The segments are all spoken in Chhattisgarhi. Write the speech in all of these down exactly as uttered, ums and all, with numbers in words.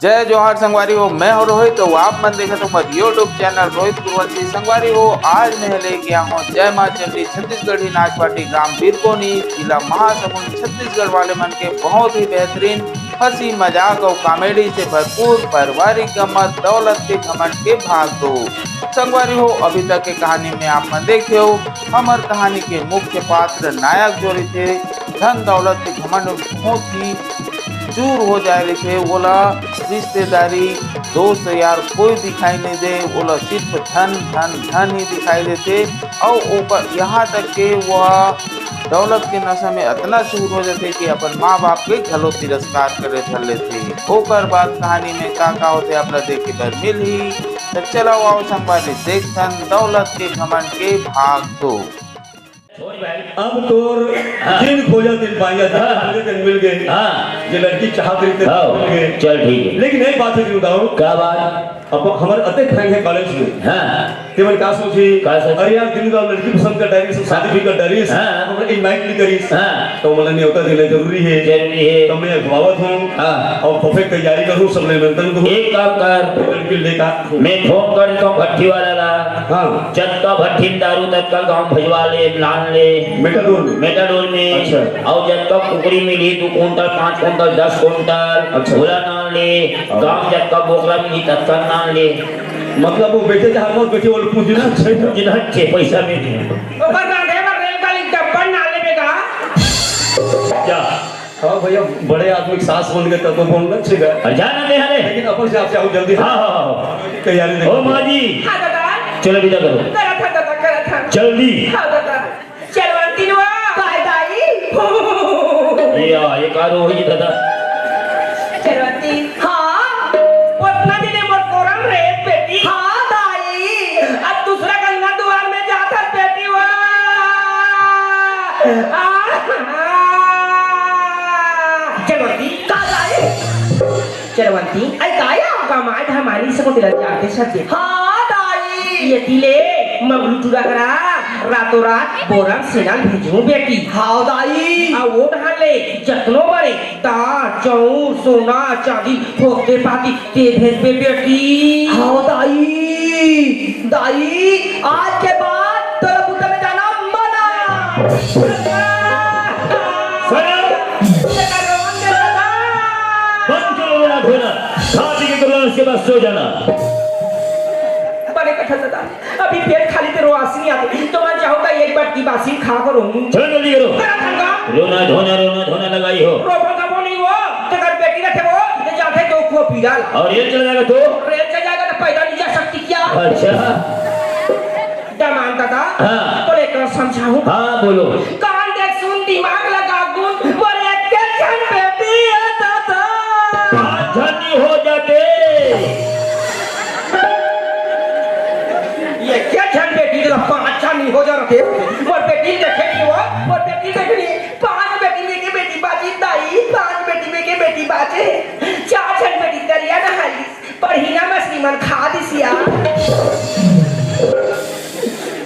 जय जोहार संगवारी हो, मैं हूं रोहित। तो आप मन देखत हो हमर YouTube चैनल रोहित कुरवंशी। संगवारी हो, आज मैं लेके आया हूं जय मां चंडी छत्तीसगढ़ी नाच पार्टी ग्राम बीरकोनी, जिला महासमुंद, छत्तीसगढ़ वाले मन के बहुत ही बेहतरीन हंसी मजाक और कॉमेडी से भरपूर पारिवारिक गम्मत दौलत के घमंड के भाग दो। संगवारी हो, अभी तक के कहानी में आप मन देखे हो, हमर कहानी के मुख्य पात्र नायक जो रहिथे, धन दौलत के घमंड में बहुत ही चूर हो जाए रहिथे। ओला रिश्तेदारी, दोस्त यार कोई दिखाई नहीं दे, ओला सिर्फ धन, धन, धन ही दिखाई देथे। अउ ओकर यहाँ तक के वह दौलत के नशा में अतना चूर हो जाथे कि अपन माँ बाप के घलो तिरस्कार करे धर लेथे। ओकर बाद कहानी में का का होथे, आप ला देखे बर मिलही। त चलो आओ संगवारी, देखथन दौलत के घमंड के भाग दो। अब तोर हाँ। दिन खोजा दिन पाया, दिन हाँ। खोजा दिन मिल गए। हाँ। ये लड़की चाहत रही थी, हाँ। मिल गए। चल ठीक है। लेकिन एक बात है, बताओ। क्या बात? अब हमर अतेक friend है college में। हाँ। ते मन का सोची? का सोची? अरे यार, दिन का लड़की पसंद कर डारिस, शादी भी कर डारिस, हाँ। हमला invite नहीं करिस। हाँ। तो मला न्योता देना जरूरी है। जरूरी है। तो मैं अगवावत हूँ। हाँ। और perfect तैयारी करूँ, सब निमंत्रण को। एक काम कर। लड़की लेकर। मैं phone कर देता हूँ भट्टी वाला ला। हाँ। जतका भट्टी में दारू ततका गाँव भिजवा ले, लान ले। मेटाडोल में। मेटाडोल में। अच्छा। और जतका कुकरी मिली, दो कुंटल, पाँच कुंटल, दस कुंटल, अच्छा। भोला नान ले। हाँ। गाँव जतका बोकरा मिली, ततका नान ले। मतलब वो बेचे चाहे मत बेचे, वो पूछ ना, छे ना। जितना छे पैसा में दे। ओकर रांधे बर रेलगाड़ी डब्बा ना लेबे का? क्या? हाँ भैया, बड़े आदमी के सास बन गए तब तो बोलना चाहिए। अरे जाना दे हरे। लेकिन अपन से आपसे आओ जल्दी। हाँ, हाँ, हाँ। तैयारी देखो। ओ माँ जी। हाँ दादा। चलो विदा करो। करत था दादा, करत था। जल्दी। हाँ दादा। चलवंती नुआ। काय दाई? ये आ, ये का रो होई दादा? चलवंती। हाँ। ओतना दिन मोर कोरम रे बेटी। हाँ दाई। अब दूसरा गंगा दुआर में जात हस बेटी वा। आ, आ। चलवंती। का दाई? चलवंती, अई काया? कमाए धमानी से को तिलक जाते छते। हाँ, दाई। ये तिले, मगलू टूरा करा, रातों रात बोरम सेना भेजूं बेटी। हाँ, दाई। आ वो ढाल ले, जतनो बड़े, तार, चौर, सोना, चांदी, फोकते पाती, ते भेजबे बेटी। हाँ, दाई। दाई, आज के बाद तोला बुता में जाना मना। सर, बंद करो रोना धोना। खा पी के करो, उसके बाद सो जाना। बड़े कठन दादा, अभी पेट खाली ते रोआसी नहीं आते, तो मैं चाहूंगा एक बार की बासी खा करो। चलो जल्दी करो। तेरा धंधा। रोना धोना, रोना धोना लगाई हो। रोबो का वो नहीं वो, तो घर बेटी रखे वो, ये जाते दो को पीड़ा ला। और ये चला जाएगा तो? रेल चल जाएगा तो पैदल नहीं जा सकती क्या? अच्छा। दमान दादा, हाँ। तो लेकर समझाऊं। हाँ, बोलो। कान देख सुन, दिमाग लगा गुन, मोर एक के झन बेटी है दादा। पाँच झन नहीं हो जाते। ये के झन बेटी ला पाँच झन नहीं हो जाते। मोर बेटी देखे नहीं हुआ, मोर बेटी देखे नहीं। पाँच बेटी में के बेटी बाजी दाई, पाँच बेटी में के बेटी बाजे। चार झन बेटी दरिया नहाई। पढ़ी ना मछली मन खा दिस या।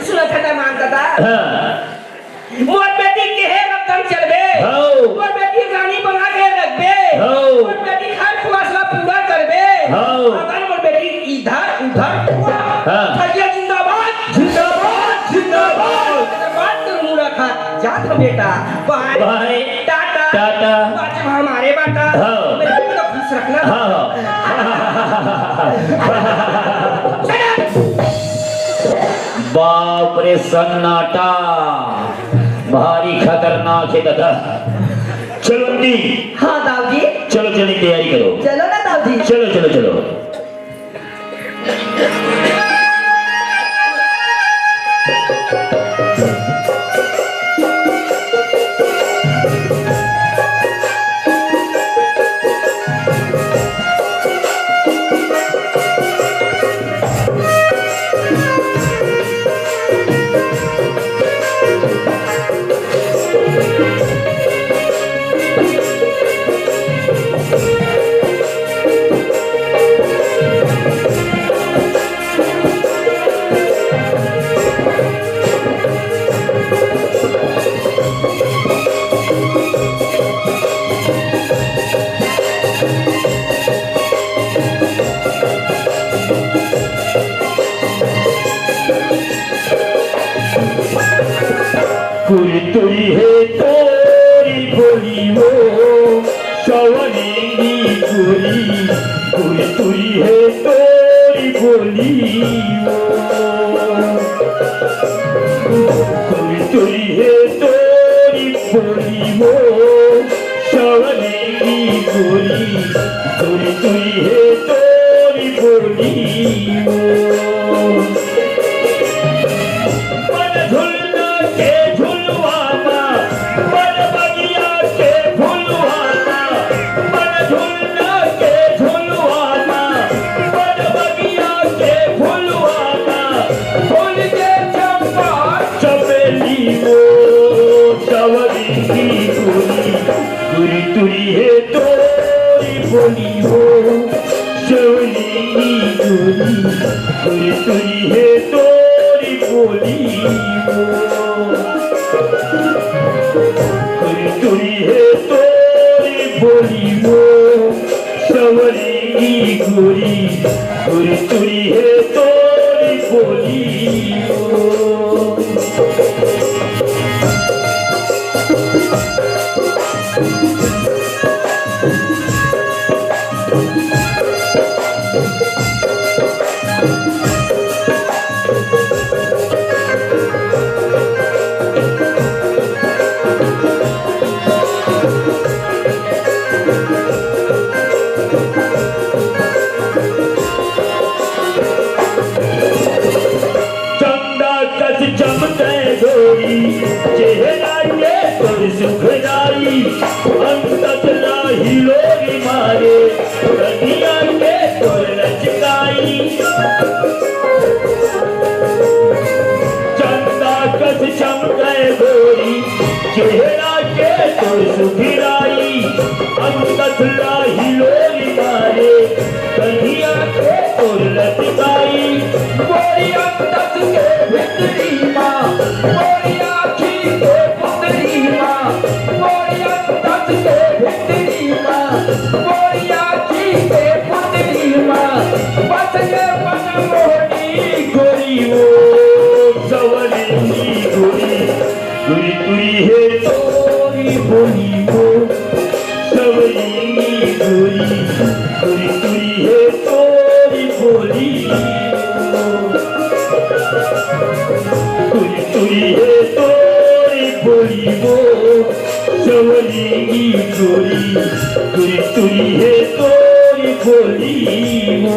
सुनत है दमान दादा। हाँ। मोर बेटी के हे रकम चलबे। हौ। मोर बेटी रानी बना के रखबे। हौ। मोर बेटी हर ख्वाहिश ला पूरा करबे। हौ। अगर मोर बेटी इधर उधर हुआ, हाँ। भैया जिंदाबाद। जिंदाबाद, जिंदाबाद। बात कर मुड़ा खा, जात हो बेटा। बाय। बाय। टाटा। टाटा। बात हमारे बाटा। हाँ। मेरे को तो खुश रखना। हाँ, हाँ। बाप रे, सन्नाटा भारी खतरनाक है दादा। चलो आंटी। हाँ दाऊ जी। चलो, चलने की तैयारी करो। चलो ना दाऊ जी। चलो, चलो, चलो। तुरी हे तोरी बोली वो, सवरेंगी गोरी। तुरी तुरी हे तोरी बोली वो, तुरी तुरी हे तोरी बोली वो, सवरेंगी गोरी। तुरी तुरी हे तोरी बोली वो। मन झुलना के झुलवाना, मन बगिया के फुलवाना, मन झुलना के झुलवाना, मन बगिया के फुलवाना, फूल के चंपा चमेली वो, सवरी की गोरी। तुरी तुरी हे तोरी बोली वो, सवरी की गोरी। तुरी तुरी हे तोरी बोली वो, तुरी तुरी हे तोरी बोली वो, सवरी की गोरी। तुरी तुरी हे तोरी बोली वो। चंदा कस चमके गोरी, चेहरा के तोर सुखदाई, अंतत ला हिलोरी मारे, रतिया के तोर लचकाई। चंदा कस चमके गोरी, चेहरा के तोर सुखदाई, अंतत ला हिलोरी मारे, कन्हिया के तोर लटकाई, मोरी अंदर के भितरी मा, मोरी आँखी के पुतरी मा, मोरी अंदर के भितरी मा, मोरी आँखी के पुतरी मा, बस ये मन मोहनी गोरी वो, सवरी गोरी। तुरी तुरी हे तोरी बोली वो, सवरी गोरी। तुरी तुरी हे तोरी बोली वो, तुरी तुरी हे तोरी बोली वो, सवरी गोरी। तुरी तुरी हे तोरी बोली वो।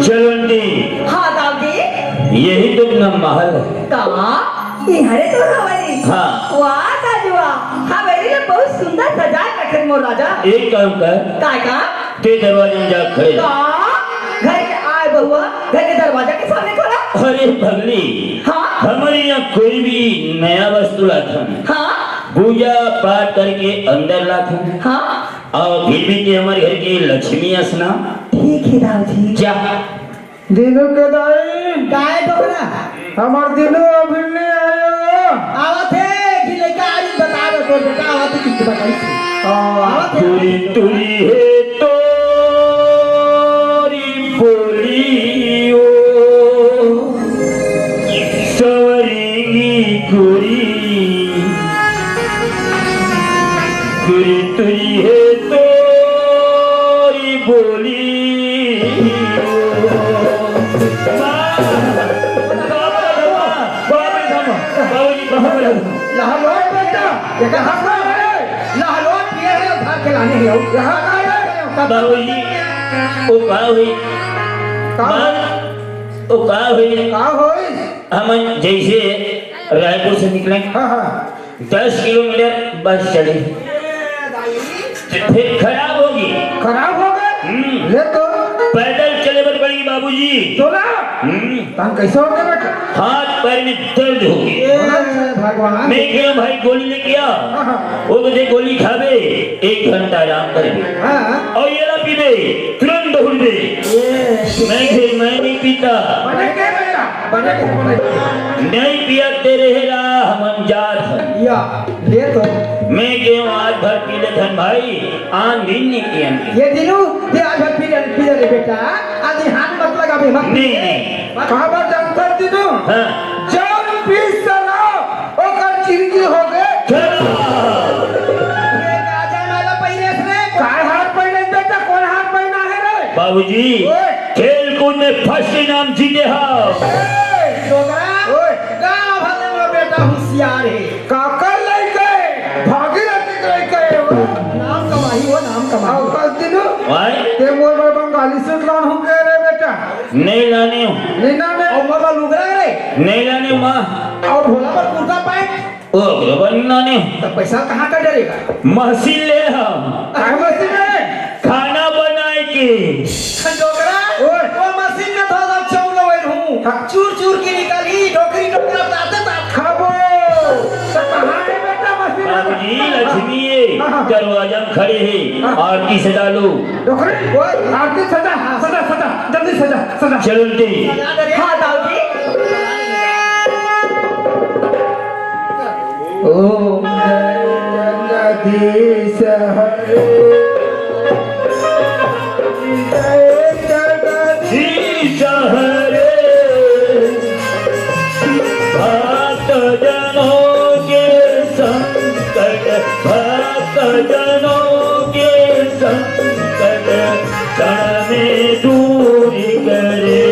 चलो आंटी। हाँ दाऊजी। यही तो अपना महल है। का? इहरे तो हवली। हाँ। वाह दाजू वाह, हवेली ला बहुत सुंदर सजाय रखे मोर राजा। एक काम कर। काय का? ते दरवाजा में जा खड़े रह। का? घर के आय बहुआ घर के दरवाजा के सामने खड़ा? अरे पगली, हाँ? हमर यहाँ कोई भी नया वस्तु लाथन, हाँ? पूजा पाठ करके अंदर लाथन। हाँ? अउ फिर भी ते हमर घर के लक्ष्मी अस ना। ठीक है दाऊजी। जा। दीनू के दाई। काय डोकरा? हमर दीनू अभी नहीं आयो। आवत हे, कि लइका आज बतावे तो बेटा आवत हे, किसको बताई थी? आ, आवत हे। तुरी तुरी हे तोरी बोली ओ, सवरेंगी गोरी। तुरी तुरी हे तोरी बोली। बाबा, बाबा, बाबा, बाबा, बाबा, बाबा, बाबा। लहलोट बेटा, ये कहाँ से है? लहलोट ये है, उठा के लाने हैं, आओ। यहाँ का है? बाबूजी, ओ बाबूजी। का? बाबू- तो का होई? का होई? हमन जैसे रायपुर से निकले, हाँ, हाँ। दस किलोमीटर बस चली, तो फिर खराब होगी। खराब हो गए? हम्म। ले तो। पैदल चले बर पड़ेगी बाबूजी। तो ना? हम्म। तहां कैसे हो गए बेटा? हाथ पैर में दर्द हो गए। ए, भगवान। मैं कहा, "भाई, गोली लेके आ।" हाँ, हाँ। वो कहते, "गोली खाबे, एक घंटा आराम करबे।" हाँ। और ये ला पीबे, तुरंत दौड़बे। ए, मैं कहे, "मैं नहीं पीता।" बने के बेटा, बने के, बने के। "नहीं पिया तेरे हे राह, हम जात हन।" या, ले तो। मैं कहे, "आज भर पी ले धन भाई, आन दिन नहीं पियन।" ये दिनू, ये आज भर पी ले, पी ले रे बेटा, आज हाथ मत लगा बे, मत। नहीं, नहीं। काबर जानथस दिनू? हाँ। जौन पीस शराब, ओकर जिंदगी हो गए खराब। ये राजा माला पहिरे रे। काय हार पहिरे बेटा, कौन हार पहिना है रे? बाबूजी, ओए। खेल कूद में फर्स्ट इनाम जीते हो। ए, डोकरा, ओए। गाँव भर में बेटा होशियार है। काकर लइका है? भागीरथी के लइका है वो। नाम कमाई वो, नाम कमाई। अउ कस दिनू? भाई। ते मोर बर बंगाली सूट लान हूँ कह रहे बेटा। नहीं लाने हूँ। नहीं लाने। अउ मोर बर लुगरा रे। नहीं लाने माँ। अउ भोला बर कुर्ता पैंट। ओ, ओकरो बर नहीं लाने हूँ। तो पैसा कहाँ का डरेगा? मशीन ले हम। काय मशीन है? खाना बनाए के। डोकरा, ओए। वो मशीन में थोड़ा सा चाउर लवे हूँ। हाँ। चूर चूर के निकाली, डोकरी डोकरा ताते तात। खाबो। तो कहाँ है बेटा मशीन? बाबूजी, लक्ष्मी है, हाँ, हाँ। दरवाजा में खड़े है, हाँ। आरती सजा लो। डोकरी, ओए, आरती सजा, सजा, सजा, जल्दी सजा, सजा। चलो, जल्दी। हाँ, दाऊ जी। ओम जय जगदीश हरे। जय जगदीश हरे। भक्त जनों के संकट, भक्त जनों के संकट क्षण में दूर करे।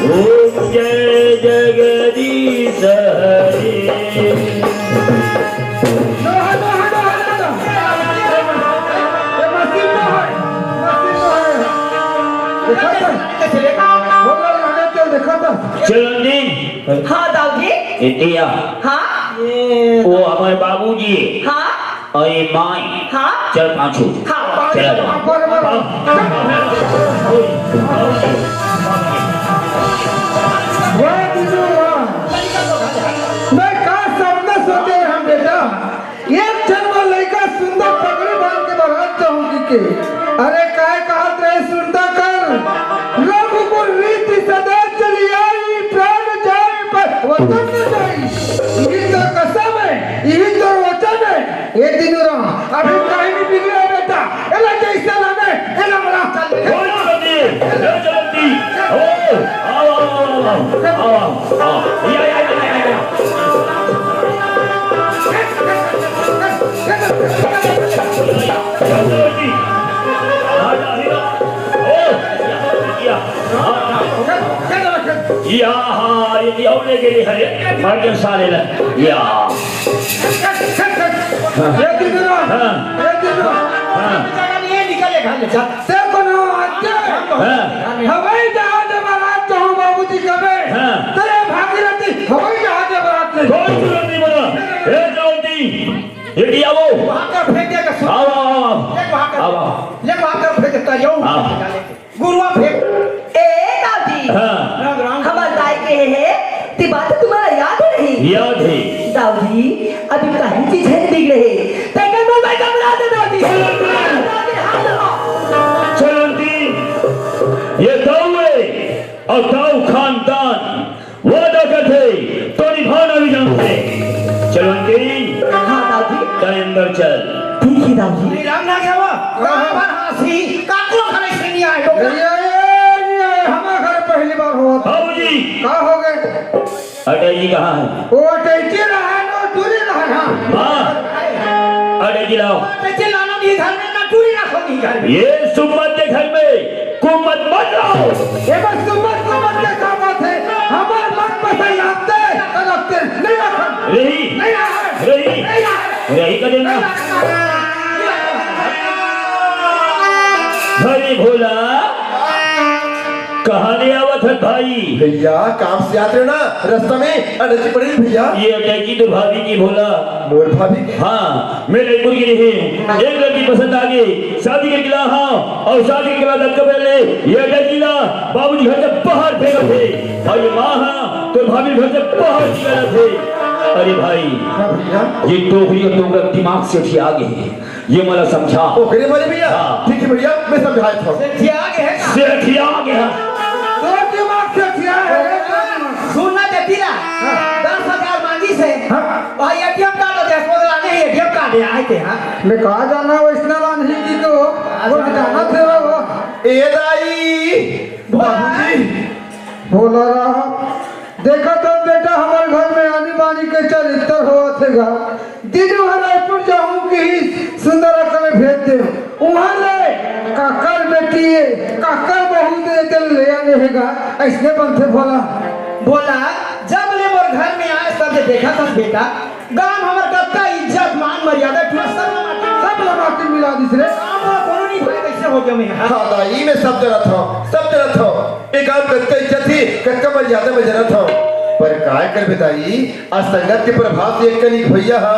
ओम जय जगदीश हरे। नोहा, नोहा, नोहा, नोहा। ये मशीन नोहा, मशीन नोहा। देखा था? वो लोग लगे थे, देखा था? चलो जी। हाँ, दाऊ जी। इंडिया। हाँ। वो हमारे बाबूजी। हाँ। अरे माई। हाँ। चल पाछू। हाँ। चला जा। वाह दीदी वाह। मैं का सपना सोचे हम बेटा, एक जन्म लइका सुंदर पगड़ी बांध के बारात जाऊंगी के। अरे काय कहत रहे सुरता कर, रघुकुल रीति सदा चली आई, प्राण जाए पर वतन न जाई। यही तो कसम है, यही तो वचन है। ए दिनू राम, अभी काहे नहीं बिगड़े बेटा? एला कैसे लाने? एला बड़ा चल। ओ जल्दी, ओ जल्दी। ओ, आओ, आओ, आओ, आओ। आओ, आओ, आओ। या, या, या, या, या। या, जल्दी। आ जा, आ जा। ओ, या, या। हाँ, हाँ। या, हाँ, ये, ये और ले गेली हरे। मार के साले ला। या। ए दिनू राम, हाँ। ए दिनू राम। हाँ। ये निकले घर ले जा। ते कोनो आते? हाँ। हवाई जहाज में बारात जाऊं बाबूजी कबे? हाँ। तेरे भागीरथी हवाई जहाज में बारात ले। कोई जरूरत नहीं बोला। ए जल्दी। ये क्या वो? वहाँ का फेंक दे के सुन। आओ, आओ, आओ, आओ। ये वहाँ का, आओ, आओ। ये वहाँ का फेंक देता है, यो। हाँ। गुरुआ फेंक। ए दाऊ जी। हाँ। राम, राम। हमार दाई कहे है, ती बात तुम्हारा याद नहीं? याद है। दाऊ जी, अभी कहीं चीज है बिगड़े है। तैं कल बोल भाई घबरा दे दाऊ जी। चलो, चलो। दाऊ जी, हाथ लगाओ। चलो जी, ये दाऊ है और दाऊ खानदान वादा करथे तो निभाना भी जानथे। चलो अंजलि, हाँ दाऊ जी। तैं अंदर चल। ठीक है दाऊ जी। अरे राम ना गया वो। हाँ। राम भर हाँसी, काकरो घर से नहीं आए, डोकरा। नहीं आए, नहीं आए, हमारे घर पहली बार हुआ। बाबूजी। का हो गए? अटैची कहाँ है? वो अटैची रहा है, नो टूरी रहा है। हाँ। अटैची लाओ। अटैची लाना नहीं घर में, ना टूरी रखो नहीं घर में। ये सुम्मत के घर में कुम्मत मत लाओ। ये बस सुम्मत, सुम्मत के का बात है? हमारे मन पसंद रखते, रखते, नहीं रखते। रही। नहीं रहा है। रही। नहीं रहा है। रही का देना। नहीं रहा है। हरि भोला। कहाँ ले आवत हस भाई? भैया, काम से आत रहे ना, रास्ता में अटैची पड़ी भैया। ये अटैची तो भाभी की भोला। मोर भाभी के? हाँ, मैं रईपुर गे रहेंव। एक लड़की पसंद आ गे, शादी करके लाहूँ अउ शादी करके लाय के पहले ये अटैची ला बाबूजी घर से बाहर फेंकत हे अउ ये माँ हा तो भाभी घर से बाहर निकालत हे। अरे भाई, हाँ भैया। ये टोकरी अउ टोकरा दिमाग से उठिया गे हे। ये मोला समझा। ओकरे बारे भैया? हाँ। ठीक हे भैया, मैं समझात हँव। सेठिया गे हे का? सेठिया गे हे। तोर दिमाग सेठिया हे रे, तोर दिमाग। सुन ना देती ला। हाँ। दस हजार मांगिस हे। हाँ। अउ ATM card दे, बोल रहा नहीं, ATM card हे, आए थे, हाँ। मैं कहाँ जाना, वैसना ला नहीं की तो, वो हटाना थे वो। ए दाई, बाबूजी। बोला रहा। देखत हस बेटा, हमर घर में आनी बानी के चरित्र होवत हे गा। दीदी उहाँ रईपुर जाहूँ किहिस, सुंदर अकन भेज देव। उहाँ ले काकर बेटी ए, काकर बहू ए, तेला ले आने हे गा। अइसने बनथे भोला। भोला, जब ले मोर घर में आए, तब ले देखत हस बेटा, गाँव हमर कतका इज्जत, मान, मर्यादा, पूरा सब ला माटी, सब ला माटी मिला दिस रे। गाँव में कोनो नहीं पाए, कइसे हो गया मैं? हाँ दाई, मैं सब जानत हँव, सब जानत हँव। ए गाँव कतका इज्जत हे, कतका मर्यादा मैं जानत हँव। पर काय करबे दाई, आज संगत के प्रभाव से एक कनिक भैया हा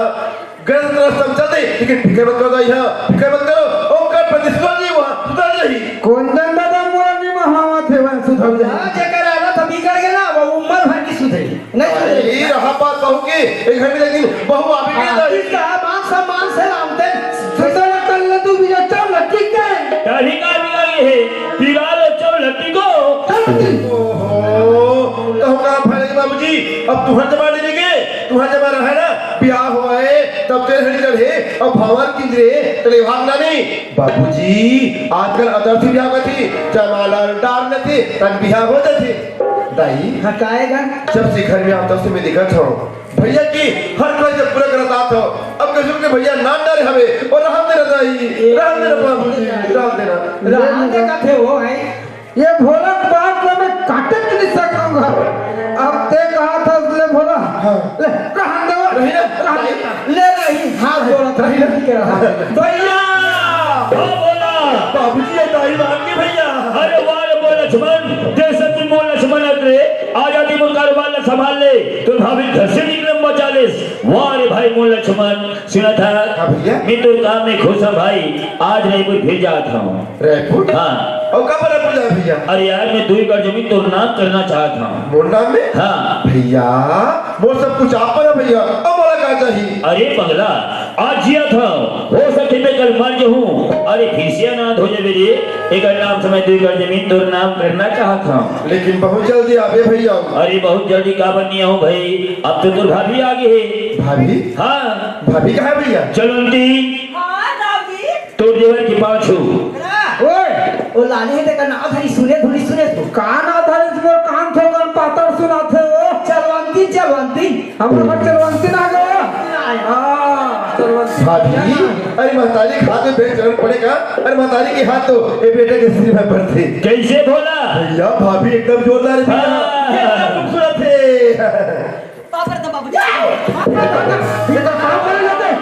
गलत तरफ समझा दे, लेकिन फिकर मत करो दाई हा, फिकर मत करो, ओकर प्रतिस्पर्धी हुआ, सुधर जाही। कोन दन दादा मोला निमहावत हे, वह सुधर जाही। हाँ, जेकर आदत बिगड़ गे ना, वो उम्र भर नहीं सुधरी। नहीं सुधरी। अरे, रहा बात बहू के, एक घर में लेकिन बहू आप ही के हाँ, दाई। ठीक है, मान सम्मान से लानते। सुधर कर ले तू भी, चल, ठीक है। दाढ़ी का बिगड़ गे हे, पिला लो, चल, लट्टी को। चल, लट्टी। ओहो, तो का भले बाबूजी, अब तुहर जमाने में गे, तुहर जमाना हे ना, ब्याह होए, तब तेल हरी चढ़े, अब भावर किंजरे, तले भाग ना नहीं। बाबूजी, आजकल अदर्श ब्याह कथी, जयमाला डार लेथे, तन ब्याह हो जाथे। दाई, हाँ, काहे गा? जब से घर में आत हँव, तब से मैं देखत हँव, भैया के हर फर्ज पूरा करत आत हँव। अब कइसे के भैया नान डारे हवे अउ रहन दे ना दाई, रहन दे ना बाबूजी, रहन दे ना। रहन दे कथे वो है। ये भोला के बात ला मैं काटे के नहीं सकूंगा। अब ते कहा था ले भोला। हाँ। ले, रहन दे वो। रही ना? रहन दे। ले रही, हाथ जोड़ा था, रही ना? ठीक है, रहा। भैया! ओ भोला! बाबूजी, ये दाई मान के भैया। अरे वाह रे, बोल लक्ष्मण, जैसे तुम बोल लक्ष्मण अत रे, आजादी में कारोबार ला संभाल ले, तो भाभी घर से निकले बचा ले। वाह रे भाई, बोल लक्ष्मण, सुना था? हाँ भैया। मैं तो काम में खुश हूँ भाई, आज रईपुर फिर जात हूँ। रईपुर? हाँ। अउ काबर रईपुर जाए भैया? अरे यार, मैं दू एकड़ जमीन तोर नाम करना चाहत हूँ। मोर नाम में? हाँ। भैया, मोर सब कुछ आप पर है भैया, अब मोला का चाहिए? अरे पगला, आज जियत हूँ, हो सके मैं कल मर जाऊँ। अरे फिर से अनाथ हो जाबे रे, एकर नाम से मैं दू एकड़ जमीन तोर नाम करना चाहत हूँ। लेकिन बहुत जल्दी आबे भैया। अरे बहुत जल्दी काबर नहीं आऊँ भाई, अब तो तोर भाभी आ गे हे। भाभी? हाँ। भाभी कहाँ है भैया? चलो आंटी। हाँ, दाऊजी। तोर देवर के पाँव छू। ओए! ओ लाने हे तेकर नाव धरी सुने धुरी सुने तू। का नाव धरी मोर कान थोकन पातर सुनाथे ओ? चलवंती, चलवंती। हमर घर चलवंती ना गो। ना आया। हाँ, चलवंती। भाभी, अरे महतारी के हाथ में बेटा चलन पड़े का? अरे महतारी के हाथ तो ए बेटा के सिर में पड़थे। कैसे भोला? भैया, भाभी एकदम जोरदार है भैया। हाँ। एकदम खूबसूरत है। बाबर तो बाबू। ये तो काम करे जाते।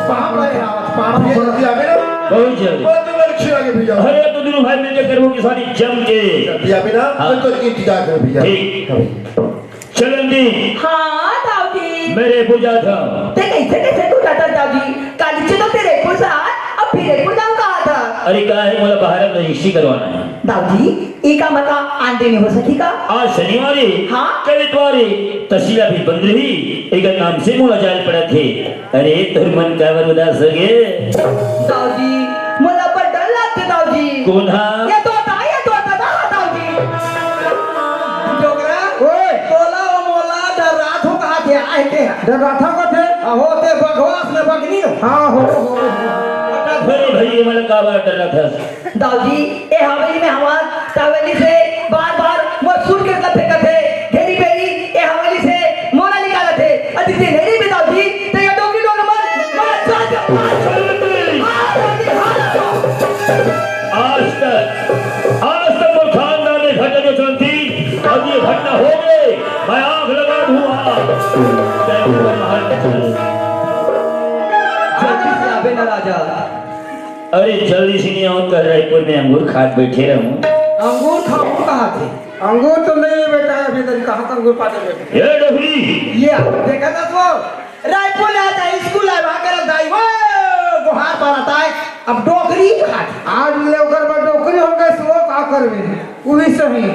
पाप है, पाप है। ये जल्दी आवे ना। बहुत जल्दी। बहुत अच्छी लगे भैया। अरे तो दोनों भाई मिलके करबो के साथ जम के। जल्दी आवे ना, हाँ। मैं तो इंतजार करो भैया। ठीक। चलन दी। हाँ, दाऊजी। मैं रईपुर जात हूँ। ते कैसे, कैसे तू जाता दाऊजी? काली से तो ते रईपुर से आत, अब फिर रईपुर जाऊँ कहा था? अरे का है, मोला बाहर में रजिस्ट्री करवाना है। दाऊजी, ई का मका आंदे नहीं हो सकी का? आज शनिवार है, हाँ? कल इतवार है, तहसील भी बंद रही, एकर नाम से मोला जाए पड़त है। अरे, तोर मन काबर उदास हो गे? दाऊजी, मोला बड़ डर लागथे, दाऊजी। कोन हा? ये तोता, ये तोता, दा, दाऊजी। डोकरा, ओए। तोला ओ मोला डर्राथो कहाथे, आहे ते हा। डर्राथो कथे? अहो, ते बघवास में बघनी हो। हाँ, हो, हो, हो। अरे भाई, ये मोला काबर डर्राथस? दाऊजी, ए हवेली में हमार तवेली से बार-बार मोर सूट के मतलब फेंकत हे। घेरी बेरी ए हवेली से मोला निकालत हे। अति से घेरी भी दाऊजी, ते ये डोंगी डोंग मर, मर, चल, चल, चल। आज तक, आज तक मोर खानदान में घटना जो चलती, अब ये घटना हो गई, मैं आंख लगा दूंगा। जय गुरु महाराज। जल्दी से आवे ना राजा। अरे जल्दी से नहीं आऊं, कल रायपुर में अंगूर खात बैठे रहूं। अंगूर खाऊं कहा थे? अंगूर तो नहीं है बेटा, अभी तक कहाँ से अंगूर पाते बैठे? ए डोकरी! ये देखा था तो रायपुर ले आता है, स्कूल आए, वहाँ कर दाई वो गोहार पर आता है। अब डोकरी कहा थे? आज ले ओकर बाद डोकरी हो गए, सो का करबे? वही सही।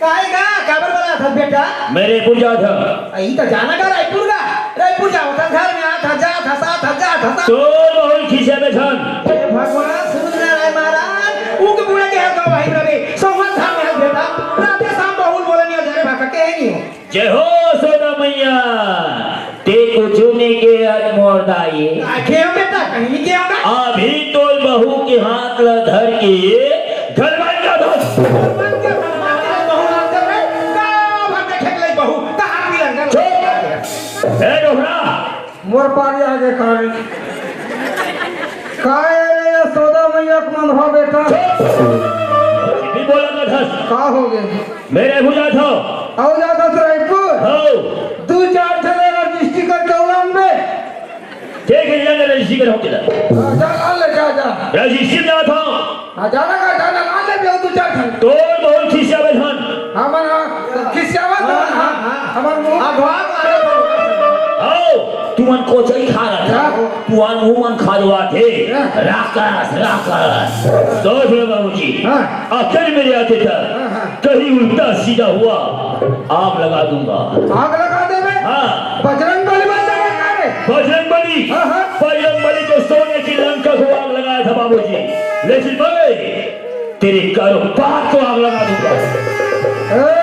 काहे गा? काबर बोला था बेटा? मैं रायपुर जात हंव। ई तो जाना गा रायपुर गा। रायपुर जावत हस, घर में आत हस, जात हस, आत हस, जात हस। तोर बहुत खिसियाबे झन। हे भगवान, सूरज नारायण महाराज, उग बूड़े के हर गवाही रवे। सोहन धाम में हस बेटा। राधे श्याम बहुत बोले नहीं हो, जरे भाखा के नहीं हो। जय हो सोदा मैया। ते कुछु नइ केहस मोर दाई। का केहंव बेटा, कहीं नइ केहंव ना। अभी तोर बहू के हाथ ल धर के गलवान का धर। बहू हाथ धर रे, का भर देखे के लई बहू, कहाँ पी लंगर? चुप। ए डोकरा। मोर पारी आगे काहे? काहे रे यशोदा मैया के मन हो बेटा? चुप। भी बोला ना धस। का हो गए? मैं रायपुर जात हंव। अउ जात हस रायपुर? हव। दू चार ठन रजिस्ट्री करके अउ लान बे। ठीक है, जा रजिस्ट्री कर होके ला। हाँ, जा, ला ले, जा, जा। रजिस्ट्री जात हंव। हाँ, जाना का, जाना, ला ले बे, दू चार ठन। तोर बहुत खिसियाबे झन। हमन, हाँ, खिसियावत हन, हाँ, हाँ, हाँ। हमन मुंह हाँ, घोड़ा मारे। हव, तुमन कोचई खा रहा था। हाँ। तुमन मुंह मन खा रहा थे। हाँ। राकस, राकस। सोच लो बाबूजी। हाँ। अकल मेरे आते था, हाँ, हाँ। कहीं उल्टा सीधा हुआ, आग लगा दूंगा। आग लगा देबे? हाँ। बजरंग बली बन जाबे का रे? बजरंग बली? हाँ, हाँ। बजरंग बली तो सोने की लंका को आग लगाया था बाबूजी, लेकिन मैं तेरे कारोबार को आग लगा दूंगा। हाँ।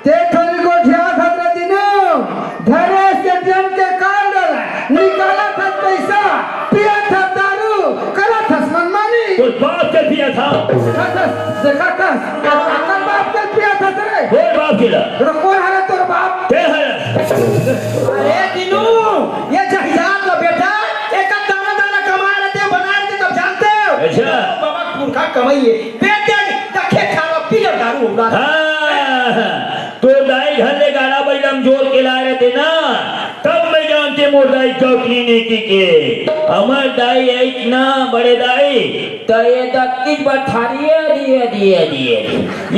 ते खाली गोठियात हस रे दिनू, धरे हस एटीएम के कार्ड, निकालत हस पइसा, पियत हस दारू, करत हस मनमानी। तोर बाप के पियत हस। देखत हस, देखत हस, अपन बाप के पियत हस रे। तोर बाप के ला। तोर कोन हरे तोर बाप? ते हरस। अरे दिनू, ये जहियात ला बेटा, एक दाना दाना कमा रहे थे, बना रहे थे, तब जानते हो? अच्छा। बाबा पुरखा कमाई है। बेटे, दखे खावा, पियर दारू होला। हाँ, तोर दाई घर ले गाड़ा बइला म जोर के लाय रहिते ना, तब मैं जानते मोर दाई गौटली नेकी के। हमर दाई आइस ना बड़े दाई, त ये दक्की बठारी, ये दिए, दिए, दिए।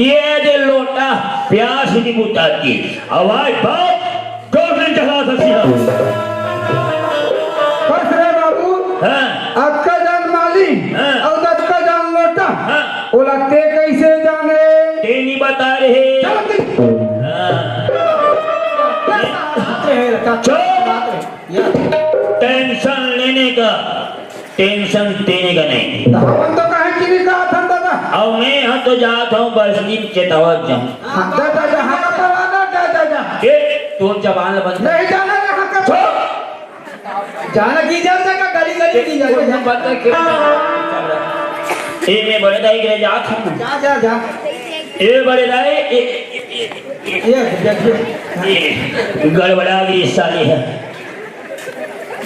ये दे लोटा प्यास नहीं बुताती। अब आज बाप गौटली चढ़ा था सीधा। बस रे बाबू, हाँ। अतका जान माली, हाँ। अउ अतका जान लोटा। हाँ। ओला ते कइसे जाने? ते नहीं बता रहे। चल, चल। हाँ। चुप। टेंशन लेने का, टेंशन देने का नहीं। तो हमन तो कहे कि नहीं कहा था दादा। अब मैं यहाँ तो जाता हूँ, बस दिन चेतावत जाऊँ। हाँ, जा, जा, जा, हाँ, जा, जा, जा, जा। ए, तोर जबान ला बंद कर। नहीं जाना रे, हाँ, कर। चुप। जाना की जान का गली गली की जान तोर का। बंद कर के। ए, मैं बड़े दाई के जात हूँ। जा, जा, जा। ए, बड़े दाई, ए, ए, ए, ए, ये, देखिए। ए, गड़बड़ा गई साली है।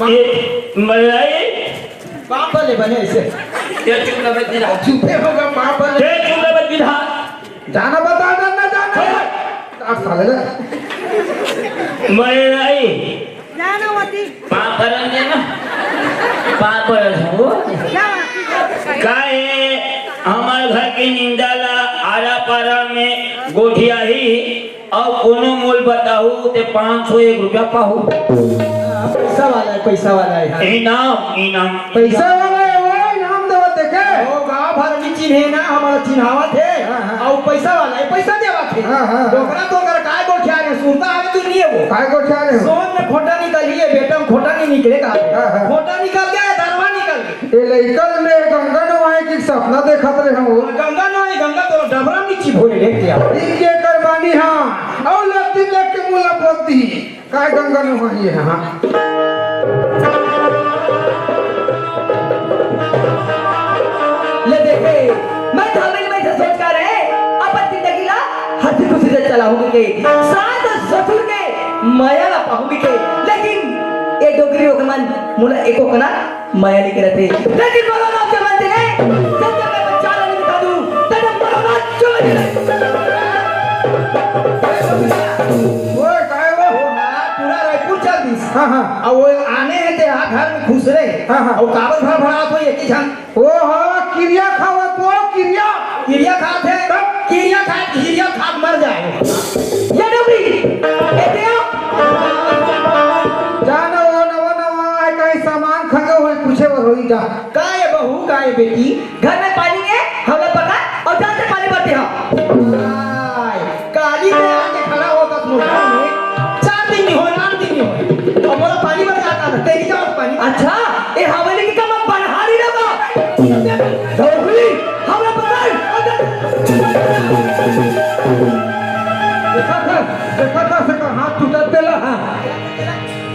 ए, बड़े दाई। पापा ले बने ऐसे। ये चुप रह, बच्ची रहा। चुपे होगा, पापा ले। ये चुप रह, बच्ची रहा। जाना बता, जाना, जाना। हाँ। आप साले ना। मैं नहीं। जाना होती। पापा रंगे ना। पापा रंगे। जाना। काहे हमार घर के निंदा ला आरा पारा में गोठियाही अउ कोनो मोल बताहू ते पाँच सौ एक रुपया पाहू। हाँ, पैसा वाला है, पैसा वाला है, हाँ। इनाम, इनाम। पैसा वाला है, वो इनाम देवत देखे। वो गाँव भर में चिन्हे ना, हमारा चिन्हावत है। हाँ, हाँ। अउ पैसा वाला है, पैसा देवत है। हाँ, हाँ, हाँ। डोकरा तो कर काय गोठिया रे, सुरता आवे तू नहीं है वो। काय गोठिया रे हो? सोन में खोटा निकली है, बेटा में खोटा नहीं निकलेगा। हाँ, हाँ। खोटा निकल गया है, धरवा निकल गया। ए लइका ल मैं गंगा नहाए के सपना देखत रहे हूँ। गंगा नहाए, गंगा तो डबरा में चिप होले लेके आ। इनके करवानी हाँ, अउ लत्ती लेके मुला बोलती, काय गंगा नहाए है हाँ। ले देखे, मैं धावे में से सोच कर रहे, अपन जिंदगी ला हंसी खुशी से चलाहूँ के, सास ससुर के मया ला पाहूँ के, लेकिन ये डोकरी ओके मन मुला एको कना मया नहीं करते। लेकिन मरो ना के मन तेरे, जब तक मैं बच्चा नहीं बता दूँ, तब तक मरो ना चोरी नहीं। ओए, काय वो? हाँ, पूरा रायपुर चल दिस। हाँ, हाँ। अब वो आने हैं ते हाथ घर में खुसरे। हाँ, हाँ। अउ काबर भड़भड़ात हो एक ही झन? ओ हो, किरिया खावत हो, किरिया। किरिया खात हे, तब? किरिया खात, किरिया खात मर जाए। ये डोकरी, ए दे। जा ना, वो नवा नवा आए, कहीं सामान खंगे होए, पूछे बर होई जा। का ये बहू, का ये बेटी? घर में पानी हे, हवला पकड़ अउ जान से पानी भरते हो। आय, काली ले आके खड़ा होत हस मोर घर में, चार दिन नहीं होए, आठ दिन नहीं होए, अउ मोला पानी बर जात हस, तेरी जाओ पानी। अच्छा, ए हवेली के काम अब बनहारी ना बा। डोकरी, हवला पकड़ अउ जान। देखत हस, देखत हस, एकर हाथ टूटत तेला, हाँ।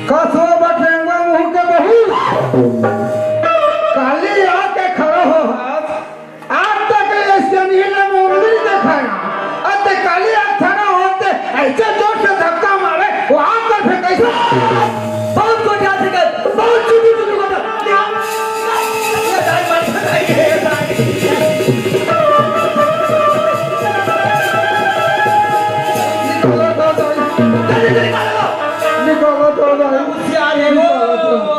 कसो बटेंगा मुंह के बहू। काली आके खड़ा हो हस, आज तक ये सनिही ने मुंह नहीं दिखाया। अब ते काली आके खड़ा होते, ऐसे जोर से धक्का मारे, वहां पर फिर कैसे? बहुत कोटियाल से कर, बहुत चुटू चुटू कर। निकालो तो नहीं। होशियार है वो,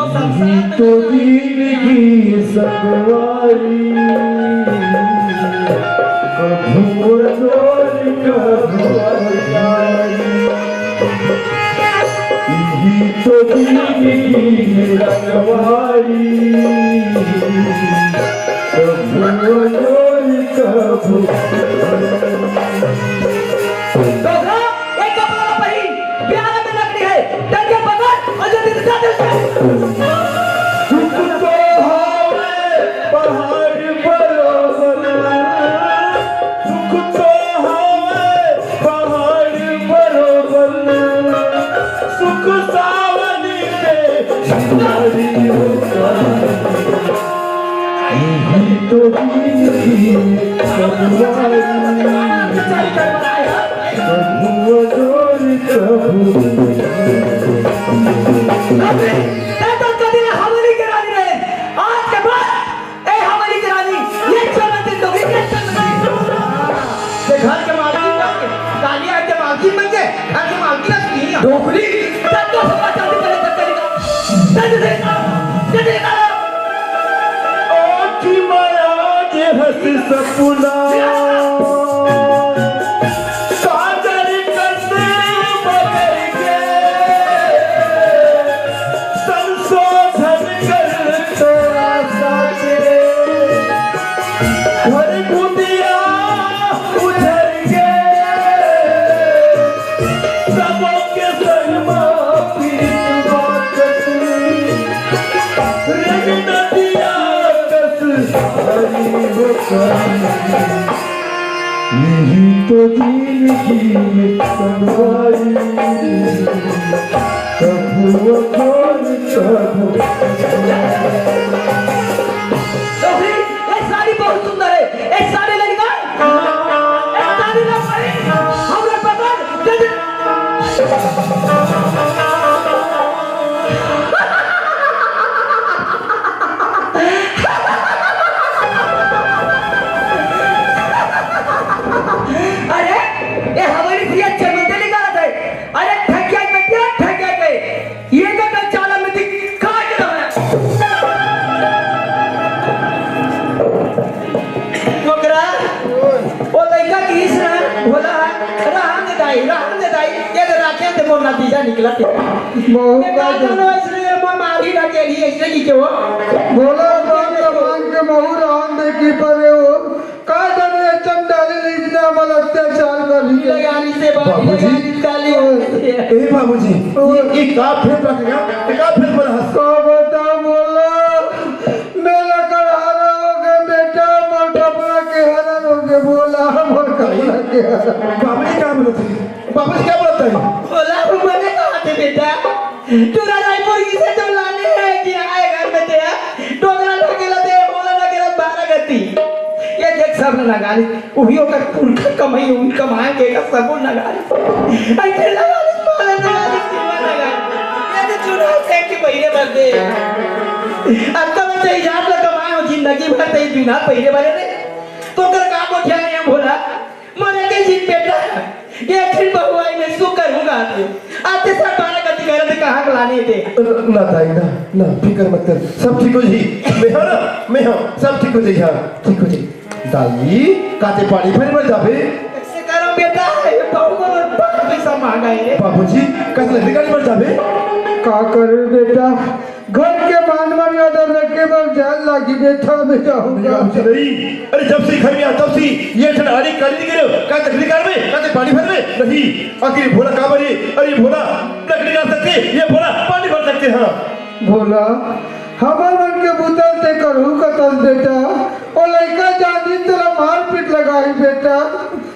संसार में तो जिंदगी संगवारी, कभू अजोर कभू अजोर। इही तो जिंदगी संगवारी, कभू अजोर कभू। डोकरा, एक कपड़ा पहिन, प्याला में लकड़ी है, डंडे पकड़ अउ जल्दी से जा, जल्दी से। सुख तो हवे पहाड़ बरोबर, सुख तो हवे पहाड़ बरोबर, सुख सावनी में नारी होता। यही तो जिंदगी संगवारी, कभू अजोर कभू। तब तक कभी हवेली के रानी रहे, आज के बाद ए हवेली के रानी, ये चल दिन डोकरी, ये चल दिन। ये घर के मालकिन बन के, काली आके मालकिन बन के, घर के मालकिन बन के। डोकरी, तब तो सब चांदी पहले तक करेगा। जल्दी से निकालो, जल्दी निकालो। ओ की माया जे हंस सपना, काजल कस बदल के, संशोधन कर तो आशा के, घर कुटिया उजर के, सबके संग मा प्रीत बाटत, रंग नदिया कस हरी होकर। यही तो जिंदगी संगवारी, कभू अजोर कभू। डोकरी, ये साड़ी बहुत सुंदर है, ये साड़ी ले निकाल। ये साड़ी ले भाई, हम लोग पकड़, जल्दी। अरे, ये हमारी प्रिय चमन निकालत है। अरे, ठगिया बेटिया, ठगिया के। ये तो मैं चाला में दिख, काट रहा है। डोकरा, वो लइका किहिस ना, भोला, रहन दे दाई, रहन दे दाई, ये तो राखे ते मोर नतीजा निकला ते। बहुत मैं का बात है। जानो, इसने मोर मारी ना के लिए, इसने की क्यों? भोला बाप का मान के महू रहन दे की परे हो। का जाने ये चंडाली ने इतना बल अत्याचार कर लिया। लगानी से बाप, बाबूजी, लगानी काली। ए बाबूजी, ये, ये का फिर पकड़ा? ये का फिर पड़ा? का बता भोला? मेरा घर हरा हो गया बेटा, मोर कपड़ा के हरा हो गया भोला, मोर कपड़ा के हरा। बाबूजी क्या बोलते हैं? बाबूजी क्या बोलते हैं? भोला, वो मैंने कहा था बेटा, तोरा रायपुर से तो लाने हैं कि आए घर में ते, डोकरा ना गेला ते, भोला ना गेला बारह गति। ये देख सब ना गाली, उही ओकर पुरखा कमाई, उही कमाए के का सबो ना गाली। ऐसे ना गाली, पालन ना गाली, सेवा ना गाली। ये तो चुनाव से कि पहिरे भर दे। अब तो मैं तेरी जात ला कमाए हो, जिंदगी भर तेरी बिना पहिरे भरे रे। तो कर का को ध्यान है भोला? मोरे के जिन बेटा, ये फिर बहुआई में सुकर हूँ गाते। आते सब बारह गति करत कहाँ के लाने दे। ना दाई ना, ना फिकर मत कर, सब ठीक हो जाही। मैं हँव ना, मैं हँव, सब ठीक हो जाही। हाँ, ठीक हो जाही। दाई, का ते पानी भरे बर जाबे? कइसे करँव बेटा, ये बहू को बड़ा पैसा माँगा हे। बाबूजी, का ते लकड़ी काटे बर जाबे? का करँव बेटा, घर के मान मर्यादा रखे बर जाए लागी बेटा, मैं जाहूँ। नहीं बाबूजी, नहीं। अरे जब से घर में आए तब से ये ठन आरी काली नहीं करे, का ते लकड़ी काटबे, का ते पानी भरबे? नहीं। आखिर भोला का बने? अरे भोला लकड़ी काट सकथे, ये भोला पानी भर सकथे। हाँ। भोला, हमर मन के बुता ल ते करहू कथस बेटा, ओ लइका जानी तेला मारपीट लगाही बेटा।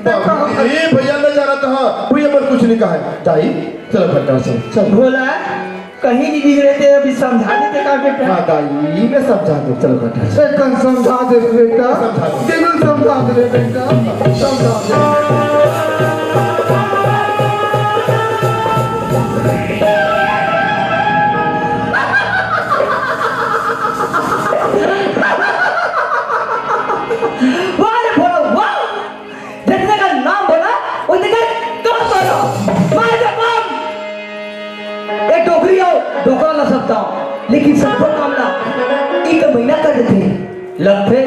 बाबू, ए भैया, ले जा रहा था, कोई हमर कुछ नहीं कहा है। दाई, चलो फटाफट से, चलो। भोला, कहीं नहीं बिगड़े ते अभी समझा देते का बेटा? हाँ दाई, मैं समझा दूँ, चलो फटाफट से। एकदम समझा दे रे बेटा, समझा दे। जरूर समझा दे रे बेटा, समझा दे। वाह रे भोला, वाह। जतने का नाम भोला, उतने का काम भोला। मार दे काम। ए डोकरी हो, डोकरा ला सब दाव, लेकिन सबको काम ला एक महीना कर देथे। लगथे,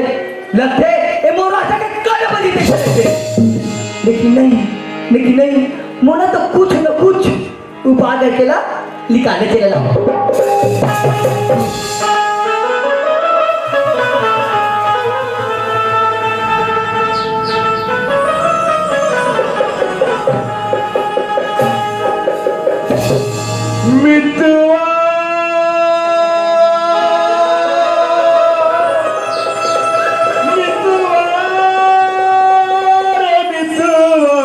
लगथे, ए मोर राजा के कल बजी देथे। लेकिन नहीं, लेकिन नहीं, मोला तो कुछ न कुछ उपाय करके ला निकाले चले ला। मितवा, मितवा रे मितवा,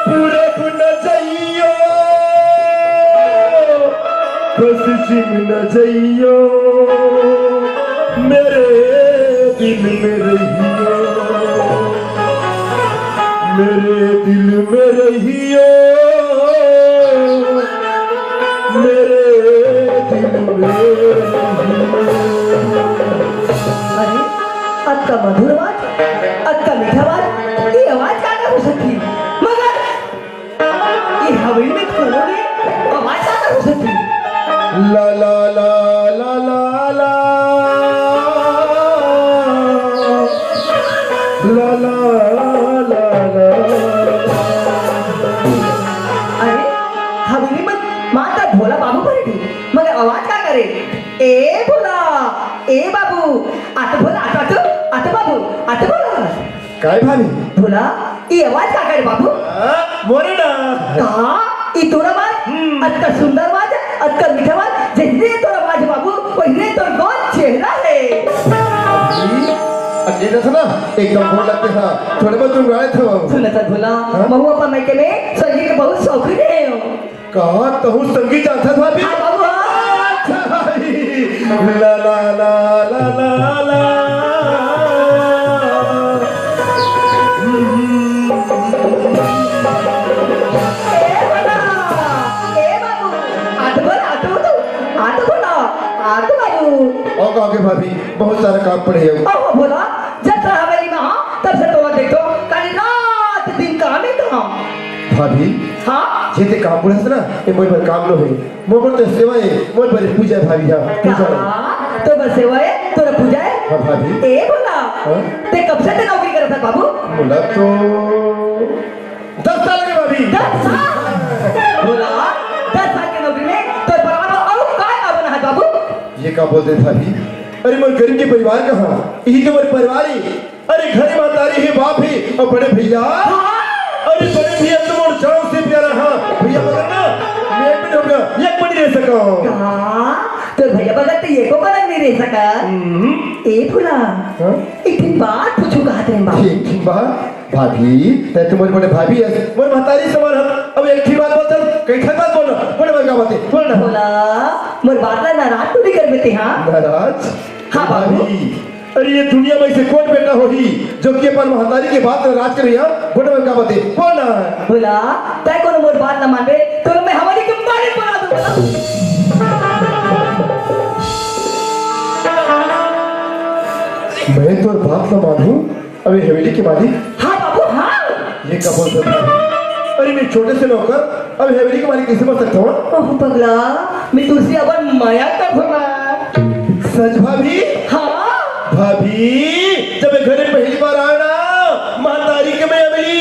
पूरब न जइयो, पश्चिम न जइयो, मेरे दिल में रहियो, मेरे दिल में रहियो, मेरे दिल में रहियो। अरे, अतका मधुर आवाज, अतका मीठा आवाज, ये आवाज का हो सकती? मगर ये हवेली में कोनो ने आवाज का हो सकती? ला, ला, ला, ला, ला, ला। ला, ला, ला, ला। अरे, हवेली में माता भोला बाबू बैठे, मगर आवाज का करे? ए भोला, ए बाबू, आत भोला, आत, आत, आत बाबू, आत भोला। काय भाभी? भोला, ये आवाज का करे बाबू? हाँ, मोरे ना। का? ये तोर आवाज? हम्म। अतका सुंदर आवाज, अतका मीठा आवाज, जैसे तोर आवाज बाबू, वैसे तोर गोर चेहरा है। भाभी, अकेले था ना, एकदम बोल लगते हाँ, थोड़े बहुत तुम गाए थे बाबू। सुन त भोला, हाँ? महू अपन मायके में संगीत के बहुत शौकीन रहेंव। का तहूँ संगीत जानथस भाभी? हाँ बाबू, हाँ। अच्छा भाई। ला, ला, ला, ला, ला, ला। ए बाबू, ए बाबू, आत भोला, आत भोला, आत भोला, आत बाबू। ओ का के भाभी, बहुत सारा काम पड़े हे। ओहो भोला, जब से हवेली में हाँ, तब से तोला देखथों, खाली रात दिन काम ही काम। भाभी, हाँ? ये ते काम बोलस ना, ये मोर बर काम नो हे। मोर बर तो सेवा हे, मोर बर पूजा हे भाभी, हाँ, पूजा हे। का? तोर बर सेवा हे, तोर पूजा हे? हाँ भाभी। ए भोला, हाँ? ते कब से ते नौकरी करत हस बाबू? बोला तो दस साल के भाभी। दस साल? भोला, दस साल के नौकरी में तोर परिवार बर अउ का का बना हे बाबू? ये का बोलते भाभी? अरे मोर गरीब के परिवार का हाँ, यही तो मोर परिवार हे। अरे घर महतारी हे, बाप हे अउ बड़े भैया। हाँ। अरे बड़े भैया तो मोर जान से प्यारा हाँ। भैया बगैर ना मैं भी हो गया, एक पल नहीं रह सका। हाँ, तोर भैया बगैर तो एको पल नहीं रह सका। हम्म। ए भोला, हाँ? एक ठिन बात पूछूँ कहत रहेंव बाबू। एक ठिन बात? भाभी, ते तो मोर बड़े भाभी हस, मोर महतारी समान हस। अब एक ठिन बात बोल, चल, कई ठन बात बोल ना, बड़े भाई का बात हे, बोल ना। भोला, मोर बात ला नाराज तो नहीं करबे ते, हाँ? नाराज? हाँ, बाबू। भाभी, अरे ये दुनिया में ऐसे कौन बेटा होही, जो कि अपन महतारी के बात ला नाराज करे, हाँ? बड़े भाई का बात हे, बोल ना। भोला, ते कोनो मोर बात ना मानबे, तो मैं हवेली के मालिक बना दूँ, भोला। मैं तोर बात ना मानूँ? अबे हवेली के मालिक? हाँ बाबू, हाँ। ये का बोलत हस? मैं छोटे से नौकर, अब हवेली के मालिक कइसे बन सकता हूँ? ओह पगला, मैं तुझसे अपन मया करहूँ ना। सच भाभी? हाँ। भाभी, जब मैं घरे पहली बार आया ना, महतारी के मया मिली,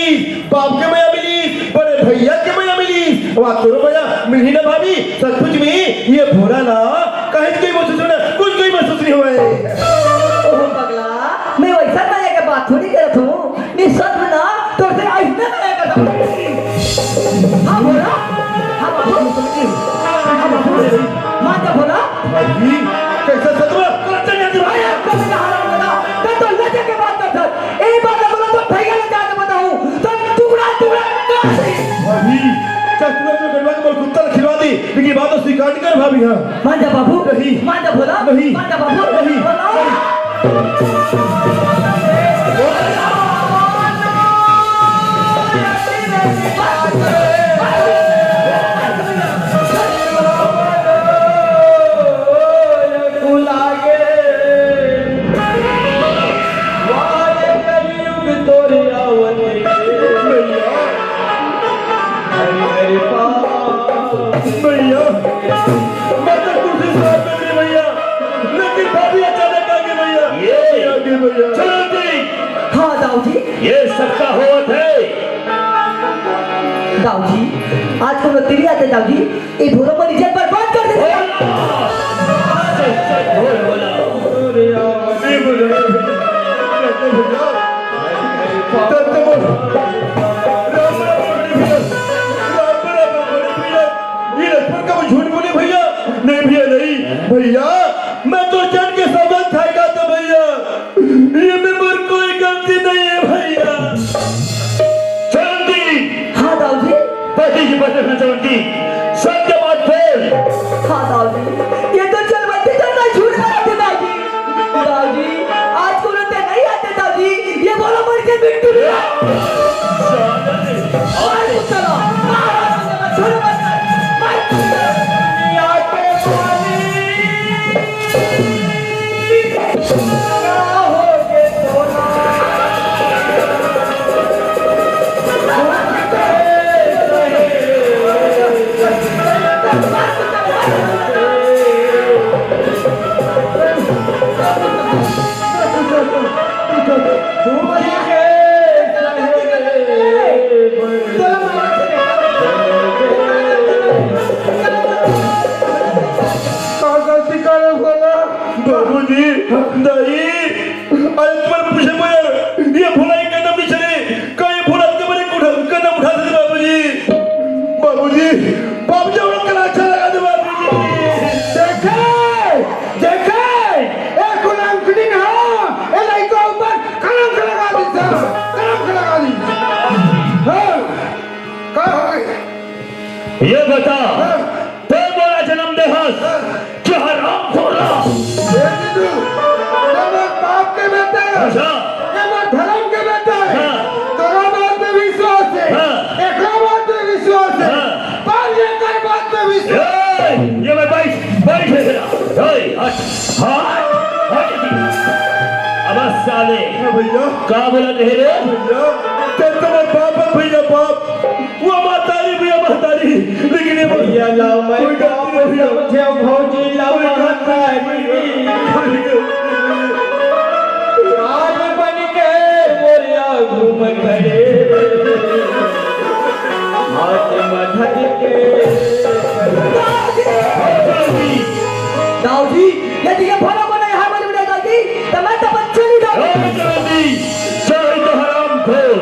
बाप के मया मिली, बड़े भैया के मया मिली, वहाँ तोरो मया मिली ना भाभी। सचमुच में ये भोला ना, कहीं कोई महसूस नहीं, कुछ कोई महसूस नहीं हुआ है। ओह पगला, मैं वैसा मया के बात थोड़ी करत हूँ। नहीं, सच में ना, तोर से आइस ना लगा था। हाँ, भोला। हाँ, बाबू। हाँ, बाबू। मान जा, भोला। भाई, कैसा सच में? तोरा चल जाती भाई, यार, कब से हराम लगा? तब तो लगे के बात कर, सर। एक बार ना बोला तो भैया ने जाके बताऊं। तो टुकड़ा, टुकड़ा कर दे। भाई, चश्मे में गड़बड़ को कुत्ता खिलवा दी, लेकिन बात तो स्वीकार नहीं कर भाभी, हाँ। मान जा बाबू, नहीं। मान जा भोला, नहीं। मान जा बाबू, नहीं। भोला। भैया, मैं तो तुझे साथ में थी भैया, लेकिन भाभी अचानक आ गई भैया। ये आ गई भैया। चलो जी। हाँ दाऊ जी। ये सबका होत है। दाऊ जी, आज कोनो तेरी आते दाऊ जी, ये भोला मोर इज्जत बर्बाद कर दे। सच सच बोल भोला। ये लक्ष्मण का वो झूठ बोले भैया। नहीं भैया, नहीं। भैया, मैं तो जन के सौगंध खाएगा तो भैया, ये में मोर कोई गलती नहीं है भैया। चंदी। हाँ दाऊ जी। पति की पत्नी चंदी, सत्य बात बोल। हाँ दाऊ जी, ये तो चलबंदी करना झूठ बोला थे दाऊ जी। दाऊ जी, आज को रोते नहीं आते दाऊ जी, ये बोला मर के बिट्टू नहीं आए। आज तो चलो, मारो, छोड़ो मत, मार। दुनिया के पानी। का गलती करे भोला? बाबूजी, दाई, अरे तुम्हारे पूछे को यार, ये भोला एक कदम नहीं चले, का ये भोला के मेरे को उठा, कदम उठा दे बाबूजी। बाबूजी, बाबूजी, हम लोग का अच्छा लगा दे बाबूजी। देखे, देखे, ए कुलंकनी हो, ए लइका ऊपर कलंक लगा दी सर, कलंक लगा दी। हाँ, का हो गई? ये बता, हाँ। तैं मोला जन्म दे हस कि हराम खोरा? ये जीजू, ये मोर बाप के बेटा है। अच्छा। ये मोर धर्म के बेटा है। हाँ। तोरा बात पे विश्वास है। हाँ। एकरा बात पे विश्वास है। हाँ। पर ये कर बात पे विश्वास। ए, ये मैं बैठ, बैठ है तेरा। ए, हट, हट, हट। अब साले। हाँ भैया। का बोला नहीं रे? भैया, तेरे तो मोर बाप है भैया, बाप। वो महतारी भैया, महतारी, लेकिन ये भैया ला मैं कोई गलती नहीं भैया। समझे भौजी ला कोई गलती महतारी। नहीं भैया। आज बन के मोरिया घूम खड़े, हाथ मधर के। दाऊ जी, यदि ये भला को नहीं हार बन दाऊ जी, तो मैं तो बच्चे नहीं दाऊ जी। ए, जल्दी, चल तो हराम खोर।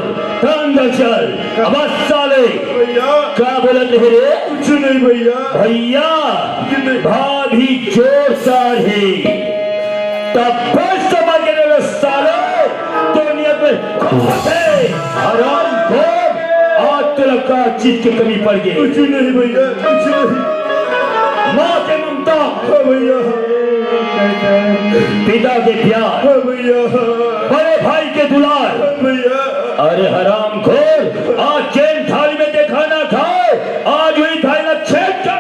अंदर चल। अब साले। भैया। का बोलत हे रे? कुछ नहीं भैया। भैया। कितने? भाभी जोर सार हे। तब बस समझ ले रे साले। तो नियत में खोटे। हराम खोर। आज तेरा का चीज की कमी पड़ गई। कुछ नहीं भैया, कुछ नहीं। माँ के ममता। हाँ भैया। पिता के प्यार। हाँ भैया। बड़े भाई के दुलार। हाँ भैया। अरे हरामखोर, आज जेन थाली में देखा ना खाए, आज वही थाली में छेद कर।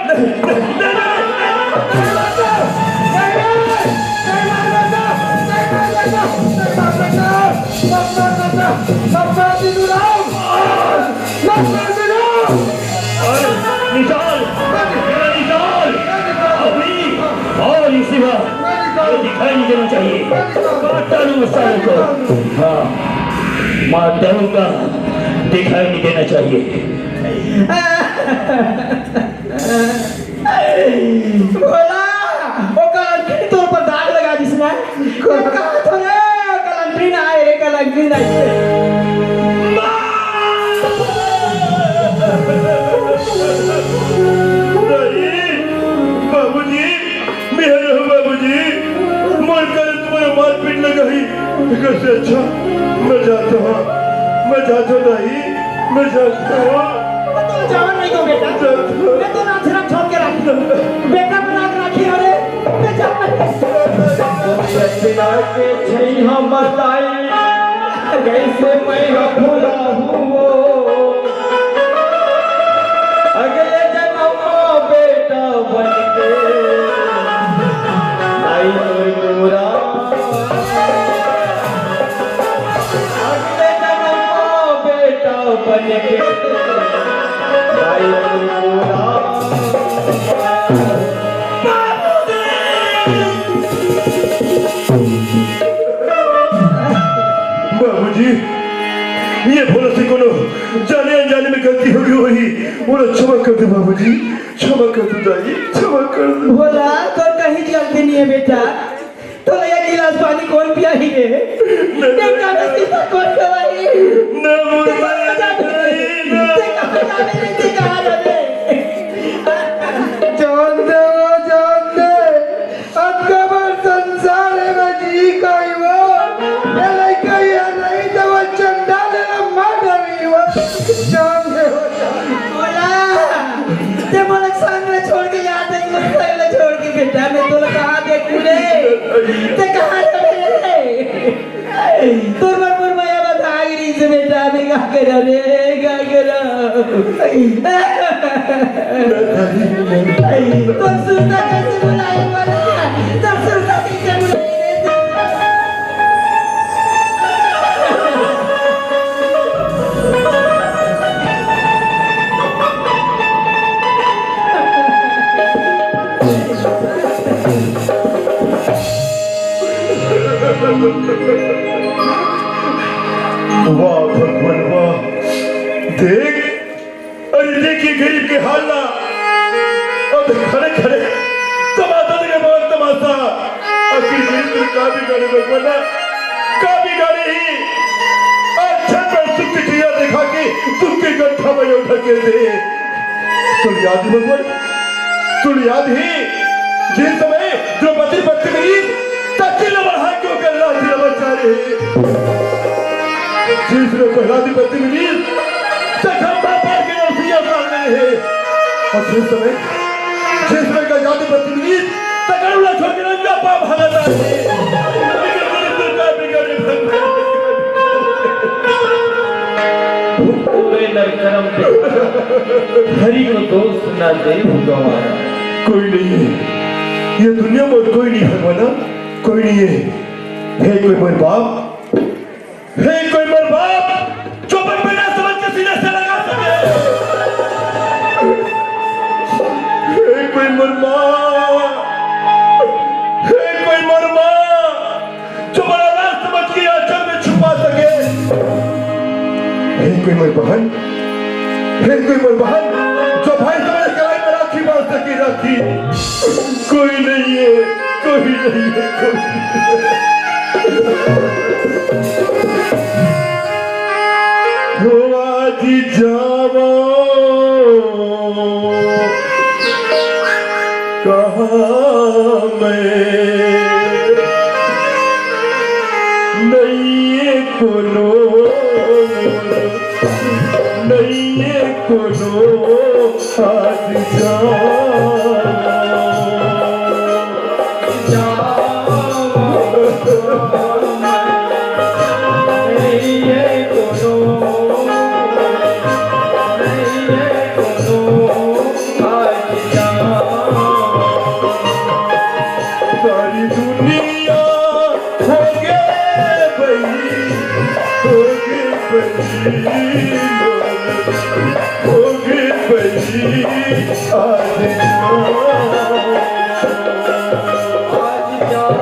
चाहिए। मार डालूंगा साले को। हाँ, मार डालूंगा, दिखाई नहीं देना चाहिए। भोला, वो कलंकिनी तोर पर दाग लगा दिस ना। ये कहा तो रे, कलंकिनी ना आए रे, कलंकिनी ना आए। नहीं, बाबूजी, मेहर हो बाबूजी, मोर कारण तुम्हारा मारपीट लगा ही। एकर से अच्छा मैं जाता हूँ, मैं जाता हूँ दाई, मैं जाता हूँ। मैं तो जावन नहीं दूँ बेटा। जाता हूँ। मैं तो नाथ राम छोड़ के राखी। बेटा बना के राखी हो रे, मैं जावन नहीं। सपना के छैया बताई, कैसे मैं भुलाहूँ वो। अगले जन्म में बेटा बन के आई तोर गोरा। अगले जन्म में बेटा बन के आई तोर गोरा। बाबूजी, ये भोला से कोनो जाने अनजाने में गलती हो गई होही, मोला क्षमा कर दे बाबूजी, क्षमा कर दे दाई, क्षमा कर दे। भोला, तोर कहीं गलती नहीं है बेटा, तोला एक गिलास पानी कौन पियाही रे? नहीं, नहीं, नहीं। सीता कौन खवाही? नहीं, नहीं, नहीं, नहीं। ते कहाँ जाबे रे? ते कहाँ जाबे? जान दे वो, जान दे। अतका बड़ संसार हे, मैं जी काई वो। ये लइका ये नहीं तो वो चंडाल हे ना, मार डाली वो। जान दे वो, जान दे। भोला, ते मोला संग ले छोड़ के यहाँ तक, मोला संग ले छोड़ के बेटा, मैं तोला कहाँ देखूँ रे? ते कहाँ जाबे रे? तोर बर मोर मया बता गिरी से बेटा, मैं का करा रे, का करा? तोर सुरता कैसे बुलाई वाला? तोर सुरता कैसे बुलाई रे? वाह भगवान वाह। देख, अरे देख ये गरीब के हाल ना। अब खड़े खड़े तमाशा देखे, बहुत तमाशा। आखिर गरीब तू का बिगाड़े भगवान ना, का बिगाड़े ही? अच्छा पर सुख की चीजा दिखा के दुख के गड्ढा में उठा के दे। तोर याद हे भगवान, तोर याद हे, जिस समय द्रौपदी पत्नी मिली, त चिल्ला बढ़ा के ओकर लाठी ला बचा रहे। जिस समय प्रहलाद की पत्नी मिली, त खंभा फाड़ के नरसिंहा उतार रहे। और जिस समय, जिस समय गजराज की पत्नी मिली, त गरुड़ा छोड़ के नंगा पाँव भागा था। पूरे नर कर्म पे हरि को दोष ना दे भगवान। कोई नहीं है ये दुनिया में, कोई नहीं भगवान, कोई नहीं है। हे कोई मोर बाप, हे कोई मोर बाप, जो अपन बेटा समझ के सीने से लगा सके। हे कोई मोर माँ, हे कोई मोर माँ, जो मोला औलाद समझ के आंचल में छुपा सके। हे कोई मोर बहन, हे कोई मोर बहन, जो भाई समझ के कलाई में राखी बांध सके, राखी। कोई नहीं है, कोई नहीं है, कोई नहीं है। हो आज जावा कहाँ मैं, नहीं कोनो, नहीं कोनो आज जावा। सारी दुनिया हो गए बही, हो गए बही, हो गए बही, आज जाओ, आज जाओ।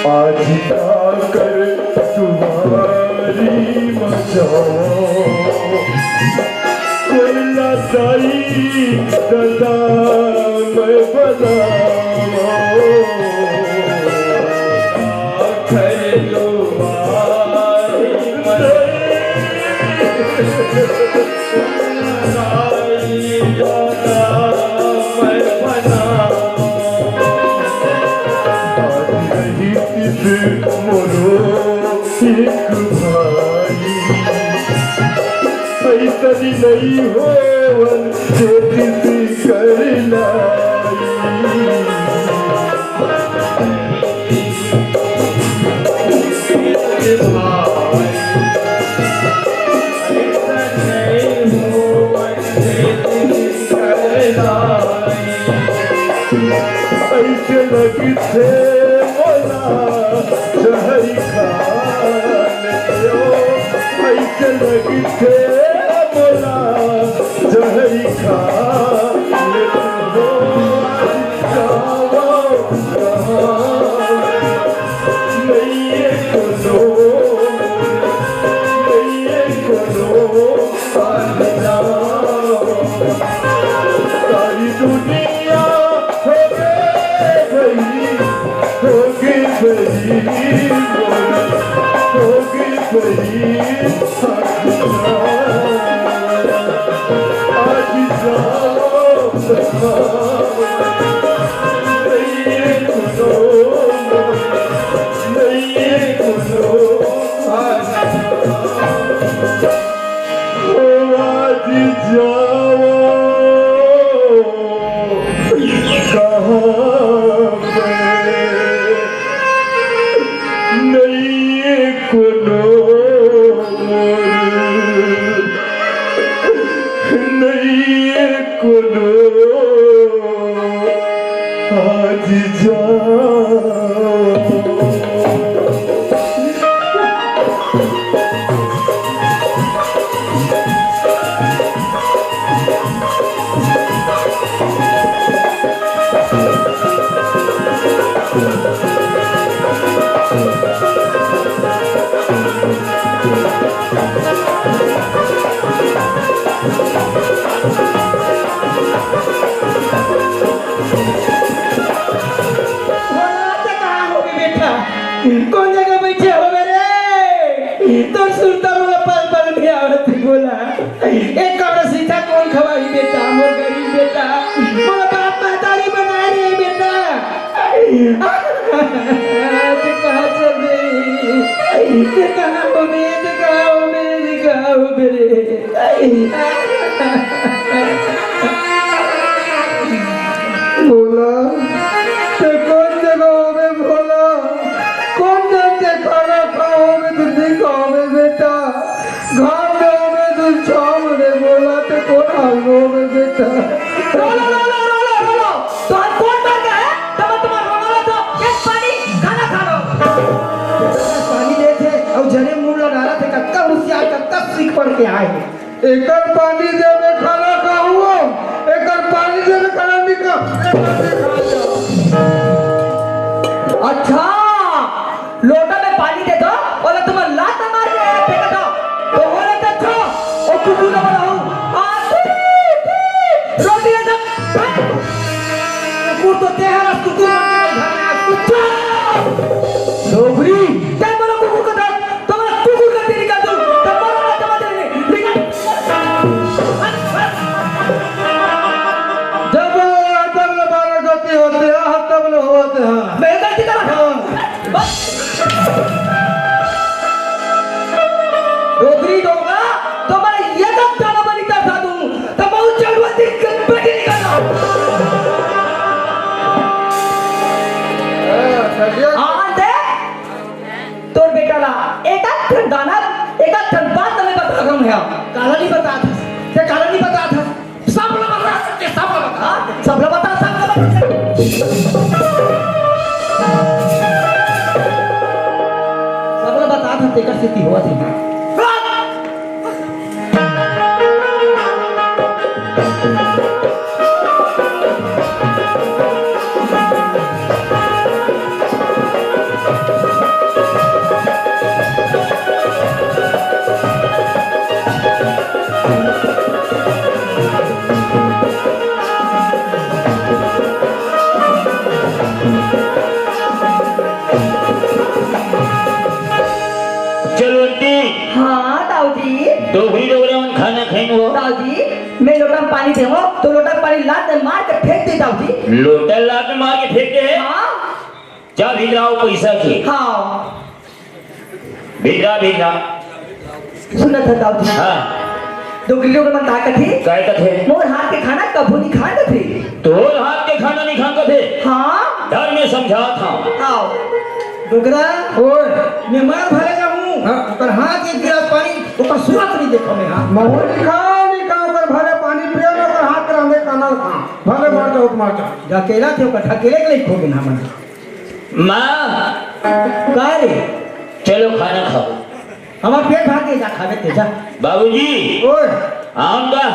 आज जाकर तुम्हारी मचाओ, कोयला दाई ददा मैं बनाओ। आखिर तुम्हारी मचाओ। आज रही किस मोरो एक भाई, ऐसन नहीं होवन खेती कर लाई। ऐसे लगथे मोला जहर खान के ओ, ऐसे लगथे मोला जहर खान के ओ। जाओ कहाँ, नहीं ये कोनो, नहीं ये कोनो। सारी दुनिया हो गई, हो गई बड़ी, हो गई बड़ी। आज जाओ, नहीं ये कोनो, नहीं ये कोनो। आज आज जाओ कहाँ पे, नहीं कोनो मोर, नहीं कोनो। आज जाओ। भोला, ते कहाँ होगे बेटा? कोन जगह बइठे होगे रे? तोर सुरता मोला पल पल नइ आवत हे भोला। एक कौड़ा सीता कोन खवाही बेटा, मोर गरीब बेटा, मोर बाप महतारी बनाए रहे बेटा। ते कहाँ चल दे? ते कहाँ होगे? ते कहाँ होगे? ते कहाँ होगे रे? भोला, ते कोन जगह होबे भोला? कोन जगह ते खाना खाओ में तू नहीं खाओ में बेटा? घाम में होबे तू छाव में भोला, ते कोन हाल में होबे बेटा? रोलो, रोलो, रोलो, रोलो। तोहर कोन डर गए? तब तुम्हार रोलो तो एक पानी खाना खा लो। पानी देथे अउ जरे मुंह ला डारथे, कतका होशियार, कतका सीख पढ़ के आए हे। एकर पानी दे, मैं खाना खाहूँ, एकर पानी दे, मैं खाना नहीं खाहूँ। अच्छा, लोटा में पानी दे दो, ओला तुमन लात मार के फेंक दो, तो ओला तो अच्छा, ओ कुकुर ला बनाऊँ। आ, टी, टी, रोटी ले जा, कुकुर तो ते हरस, कुकुर मन के घर में आज कुकुर। डोकरी। ते मोला कुकुर कथस, त मैं कुकुर कथी निकाल दूं, त मोला ना समझ में निकाल। जब वो आदम ले बारह गति होते हैं, गलती करा। हाँ। बस। डोकरी डोकरा, तो मैं ये सब जाना बनी कर साधु, तो बहुत जरूरत थी, बेटी निकलना। हाँ, दे। तोर बेटा ला एक आध ठन दाना, एक आध ठन बात नहीं बता रहा हूँ यहाँ। काला नहीं बता था, ते काला नहीं बता था। सब ला बता सकते, सब ला बता। हाँ, सब ला बता, सब ला बता। सब ला बता था, तेकर सेती होवत हे। चलो आंटी। हाँ, दाऊ जी। डोकरी डोकरा मन खाना खाइन वो। दाऊ जी, मैं लोटा में पानी देवो, तो लोटा में पानी लात मार के फेंक दे, दाऊ जी। लोटा लात मार के फेंक दे? हाँ। जा भिजराव पैसा के। हाँ। भिजरा, भिजरा। सुनत हव दाऊ जी। हाँ। डोकरी लोग मन का कथे? काय कथे? मोर हाथ के खाना कभू नहीं खान कथे। तोर हाथ के खाना नहीं खान कथे? हाँ। धर मैं समझात हँव। हाँ। डोकरा, ओए। मैं मर भरे जाहूँ। हाँ। ओकर हाथ के गिलास पानी, ओकर सूरत नहीं देखा मैं, हाँ। महू नहीं खाँव, नहीं खाँव, ओकर भरे पानी पियो, ओकर हाथ के रांधे खाना खाँव। भले मर जाहूँ, मर जाहूँ। ढकेला थे, ओकर ढकेले के लिए खो गे ना मन। माँ। का रे? चलो खाना खाओ। हमार पेट भर के जा, खावे ते जा। बाबूजी। ओए। आम का?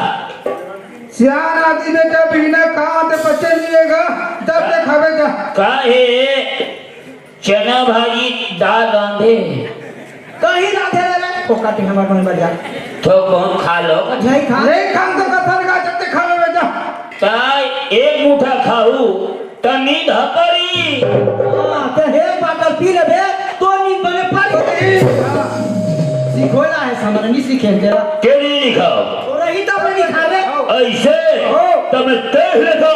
सियान आदमी बेटा, बिना खा ते पचे नहीं लेगा, जब ते खावे जा। का हे? चना भाजी दाल रांधे। कहीं रांधे रे, फोकट में हमार मन बजा। तो कौन खा लो? नहीं खा। नहीं खा तो कथर का, जब ते खा लेवे जा। ताई एक मुठा खाऊ, त नींद ह परी। हाँ, त हे बाटल पी लेबे, तो नींद बने परी। सिखोला है, समझ नहीं सीखे तेरा। के नहीं लिखा? तो रही तो अपनी खा ले। ऐसे? हो। त मैं देख लेता,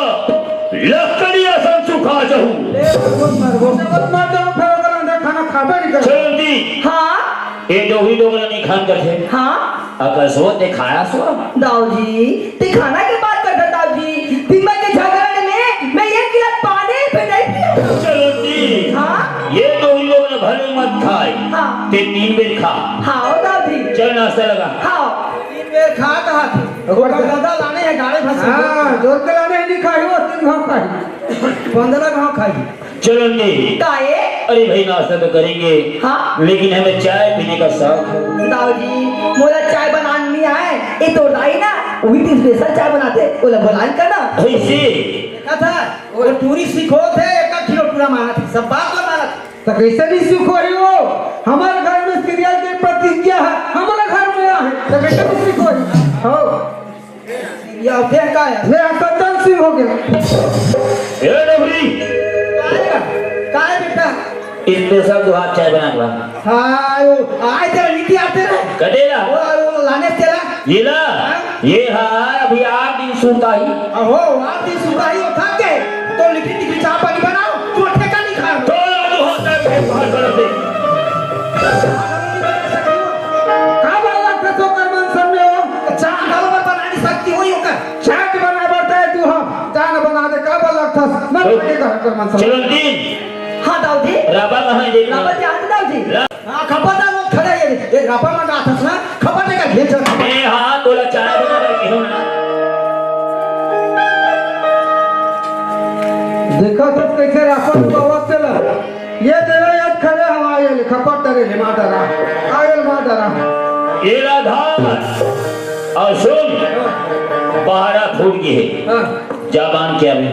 लकड़ी असन सुखा जाहूँ। ले, मत मार, वो। मत मार, तो फिर अगर अंदर खाना खाबे नहीं करे। चलो दी। हाँ। ए डोकरी डोकरा नहीं खान कथे। हाँ। अकसो ते खाया सो। दाऊ जी, ते खाना के बात करत हव दाऊ जी। दिन भर के झगड़न में मैं एक गिलास पानी भी नहीं पिया। चलो जी। हाँ। ये डोकरी लोग ना भले मत खाए। हाँ। ते तीन बेर खा। हाँ, ओ दाऊ जी। चल नाश्ता लगा। हाँ। तीन बेर खा कहा थे। ओकर दादा लाने हे गाड़ी भर से। हाँ, जोर के लाने हे, नहीं खाई वो, तीन घाव खाई। पंद्रह घाव खाई। चलो जी। काहे? अरे भाई, नाश्ता तो करेंगे, हाँ। लेकिन हमें चाय पीने का शौक है। दाऊ जी, मोला चाय बनाना नहीं आए। ये तो दाई ना, वही दिन स्पेशल चाय बनाथे, ओला बोलान करना। ऐसे? देखा था, वो टूरी सीखो थे, एक किलो टूरा मारा था, सब बात ला मारा था। तो कैसे नहीं सीखो ही वो? हमारे घर में सीरियल के प्रतिज्ञा है, हमारे घर में आहे, तो कैसे नहीं सीखो ही? हो। ये अवधेश का है? मैं सज्जन सिंह हो गया। ए डोकरी। काय का? काय बेटा? स्पेशल दो हाथ चाय बना के ला। हाँ, वो आए तेरा नीति आते रहे। कटेला? वो, वो लाने तेरा। ये ला? हाँ? ये हा अभी आठ दिन सूता ही। अहो, आठ दिन सूता ही, वो थक गए। तो लिखी लिखी चाय पानी बनाओ, तू ठेका नहीं खा। तो ला दो हाथ चाय बाहर कर दे। का बात लगथे तो कर मन सामने हो? चाय घलो बर बना नहीं सकती हो, यो कर। चाय के बना बरता है तू, हम चाय न बना दे, का बात लगथा? मन तो लगे कर, कर मन सामने। चलो दिन। हाँ, दाऊ जी। रापा कहाँ है, देखना। रापा ध्यान से, दाऊ जी। रा- हाँ, खपा दा लोग खड़े हैं, ये रापा में गाथस ना, खपा दे का घेर चल। ए हाँ, तोला चाय बना रही हूँ ना। देखा सब कैसे रापा में बाबा चला। ये तेरा याद खड़े हवा, ये खपट डरे ले, मार डरा। आयल मार डरा। ये राधा, और सुन, पहाड़ा फूट गई है। हाँ। जा बांध के अभी।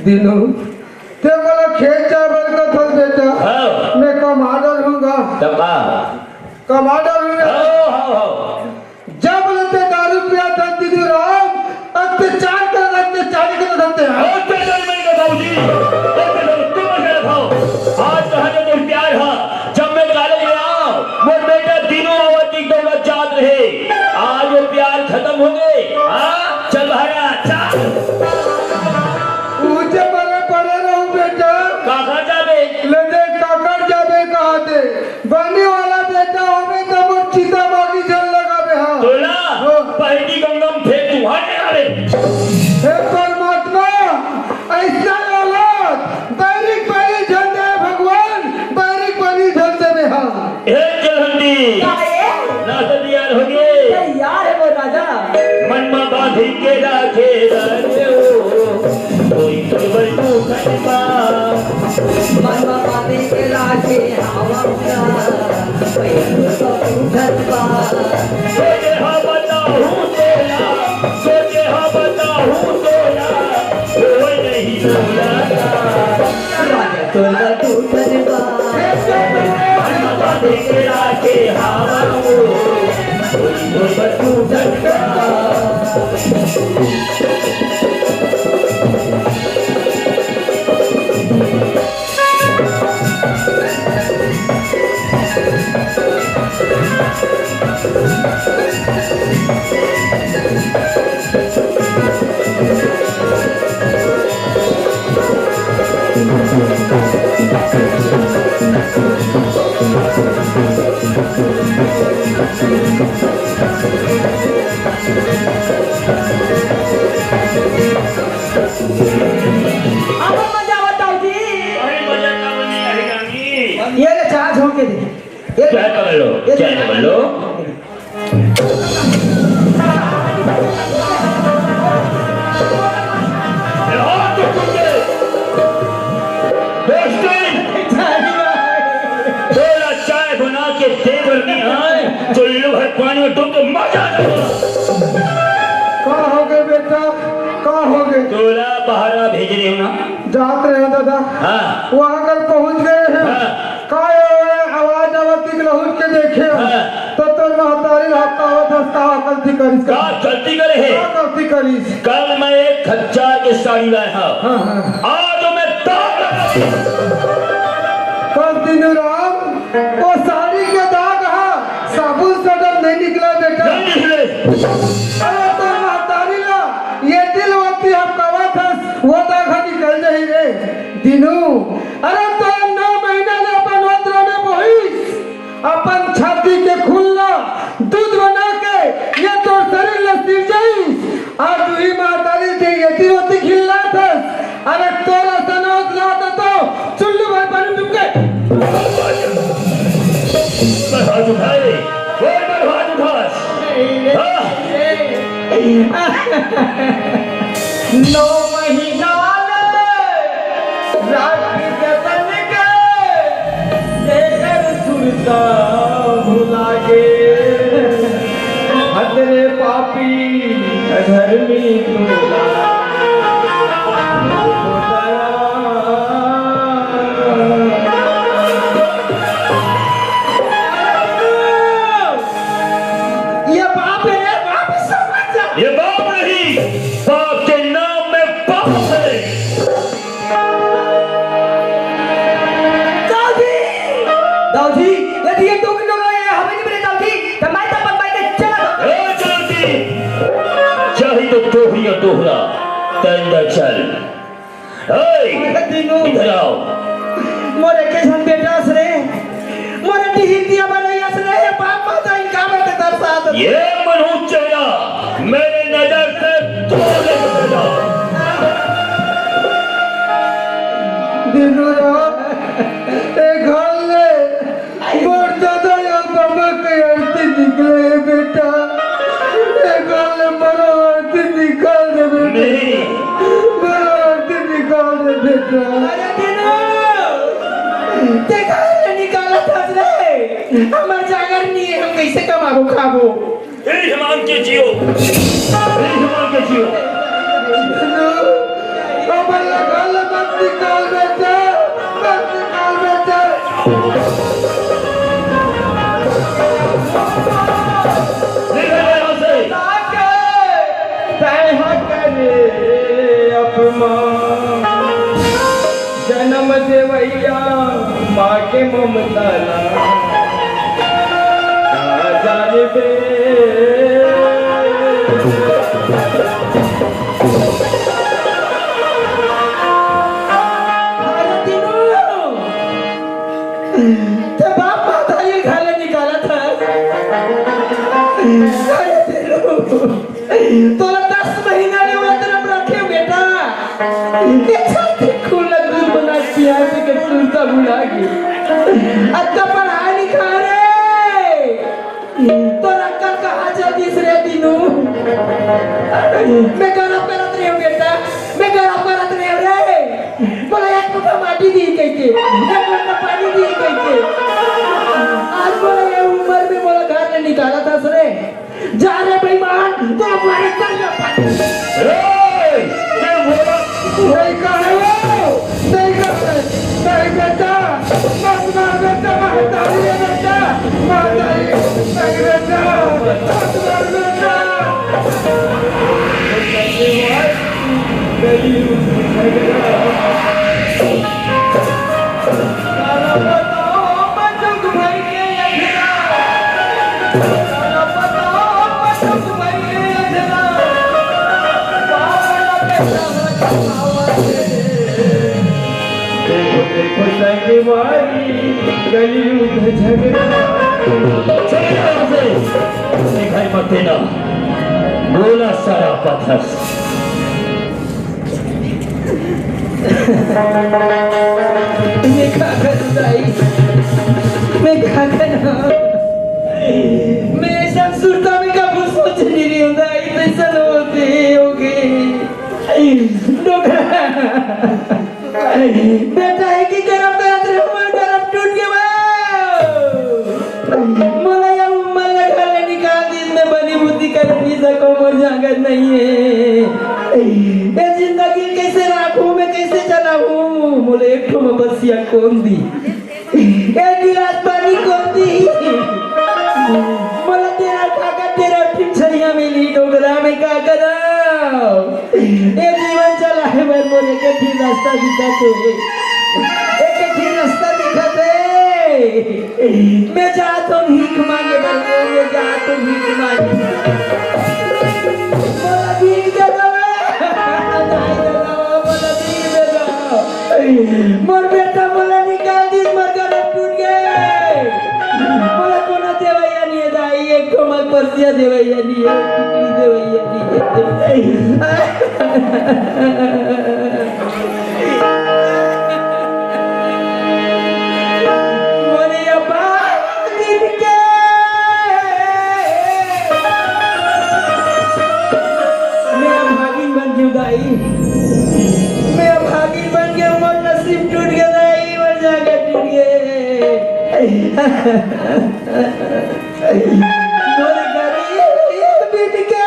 दिनू, ते मोला खेत जाए बर कथस बेटा। हाँ। मैं कमा डरहूँगा। तब का? कमा डरहूँगा। हाँ, हाँ, हाँ। जब ले ते दारू पिया था दीदी राम, अत्याचार कर, अत्याचारी कर सकते हैं। अत्याचारी मन के बाबूजी, अत्याचारी तुम कर खाओ। आज कहा जो तुम प्यार हा, जब मैं कॉलेज में आऊं, मोर बेटा दिनू अवंती दौलत जात रहे। आज वो प्यार खत्म हो गए। हाँ, चल भाया, चल। ऊंचे परे पड़े रहूं बेटा। कहाँ जाबे? सोचे हाँ बताहूँ तोला, सोचे हाँ बताहूँ तोला, कोई नहीं बोला। राजा तोला तू धनबा, धनबा देख राखे हवा हो, तोला तू धनबा। अपन मजा बताओ जी। अरे मजा का बनी, अरे रानी। ये ले चार झोंके दे। ये क्या कर लो? ये क्या कर लो? दोस्ती, थोड़ा चाय बना के दे बर नहीं आए, तो लो भर पानी में डूब के मर जा। का हो गए बेटा, का हो गए? तोला बहरा भेज रहे हो ना? जात रहे हो दादा। हाँ। वहाँ कर पहुँच गए हैं। हाँ। का ये आवाज आवत के लहुट के देखे हो? हाँ। तो तोर महतारी ला का आवत हस, का गलती करिस का? का गलती करे है? का गलती करिस? कल मैं एक हजार के साड़ी लाया हूँ। हाँ, हाँ। आज मैं दाग लगा। कल दिनू राम, वो साड़ी के दाग हा, साबुन से डर नहीं निकला बेटा। नहीं निकले। अरे तो महतारी ला, ये दिल होती हम कवा था, वो दाग हा निकल जाही रे। दिनू, अरे तो नौ महीना ले अपन ओतरा में बोहिस। अपन छाती के खून ला दूध बना के ये तोर शरीर ला सिरजाइस। आज तू ही महतारी के एती ओती खिल्लात हस। अरे तोर असन ओतरा तो चुल्लू भर पानी डूब के। मैं हाथ उठाए, कोई मैं हाथ उठाए। हाँ? नौ महीना ले राख जतन के तेकर सुरता भुला गे। हतरे पापी अधर्मी टोला। ये बाप है, ये बाप है, समझ जा। ये बाप नहीं, बाप के नाम में पाप है। दाऊजी, दाऊजी, यदि ये टोकरी टोकरा ये हमें नहीं मिले दाऊजी, तो मैं तो अपन भाई के चला जाऊंगा। ए, चलती, चाही तो टोकरिया टोकरा, तंग चल। ए, अरे दिनू। इधर आओ। मोर एके झन बेटा अस रे, मोर डीहिन दिया बनई अस रे, बाप माता इनका बते दरसात। ये मनहूस चेहरा मेरे नजर से दूर ले चला। दिनू राम, ए घर ले मोर दादा या बाबा के आरती निकले हे बेटा। ए घर ले मोर आरती निकाल दे बेटा। नहीं। मोर आरती निकाल दे बेटा। अरे दिनू, ते घर ले निकालत हस रे। हमर जागर नहीं है, हम कैसे कमाबो खाबो? ए हमान के जियो, ए हमान के जियो। हमर लगा ले, मत निकाल बेटा, मत निकाल बेटा। निकल यहाँ से। तय करे अपमान। जनम देवैया माँ के ममता ला, का जानबे। अरे दिनू, ते बाप महतारी घर ले निकालत हस। अरे दिनू। तोला दस महीना ले ओतरा में रखे बेटा। ये छाती खून ला दूध बना के पिया के सुरता भुला गे। अत्ता पढ़ा लिखा रे। तोर अक्कल कहाँ चल दिस रे दिनू? मैं गरब करत रहेंव बेटा, मैं गरब करत रहेंव रे। बोला एक मुट्ठा माटी दी कहिके, एक मुट्ठा पानी दी कहिके। मत मार बेटा, महतारी है बेटा, महतारी नहीं बेटा, मत मार बेटा। देखो, देखो, संगवारी, कलयुग झगड़ा। चल यहाँ से, दिखाई मत देना। बोला सारा पत्थर। मैं का करूं दाई? मैं का करूं? मैं ऐसा सुरता में कभू सोच नहीं रही हूं दाई, ऐसा होते होगे। डोकरा। बेटा है कि गरम करत रहे, हमर गरम टूट के बा। मोला या उम्मर लगा ले निकाल दिन में बनी बुद्धि कर पी सको, मोर जांगर नहीं है। ये जिंदगी कैसे राखूं मैं, कैसे चलाऊं? मोला एक ठो में बसिया कौन दी? एक गिलास पानी कौन दी? मोला तेरा काका तेरा फिर छरिया मिली डोकरा, मैं का करा? ये जीवन चलाए बर मोर एक ही रास्ता दिखत हे, एक ही रास्ता दिखत हे। मैं जात हूं भीख मांगे बर, मैं जात हूं भीख मांगे। मोला भीख दे दो, दाई दे दो, मोला भीख दे दो। मोर बेटा मोला निकाल दिस, मोर गरब टूट गे। मोला कोनो देवैया नहीं हे दाई, एक ठो मग बसिया देवैया नहीं हे, एक टुकड़ी देवैया नहीं हे। मोरे अब्बा दिन के मैं अभागिन बन गेंव दाई, मैं अभागिन बन गेंव, मोर नसीब टूट गे दाई, मोर जांगर टूट गे। मोर गरीब बिन के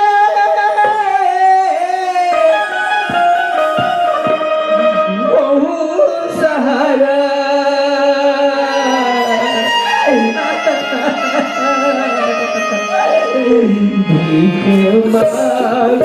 बहुत सहारा। भीख मांग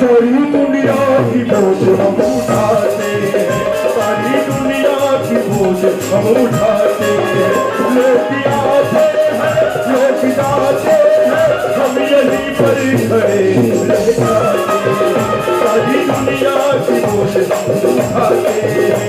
सारी दुनिया की बोझ हम उठाते हैं, सारी दुनिया की बोझ हम उठाते हैं। लोग आते हैं, लोग जाते हैं, हम यहीं पर खड़े रह जाते हैं। सारी दुनिया की बोझ हम उठाते हैं।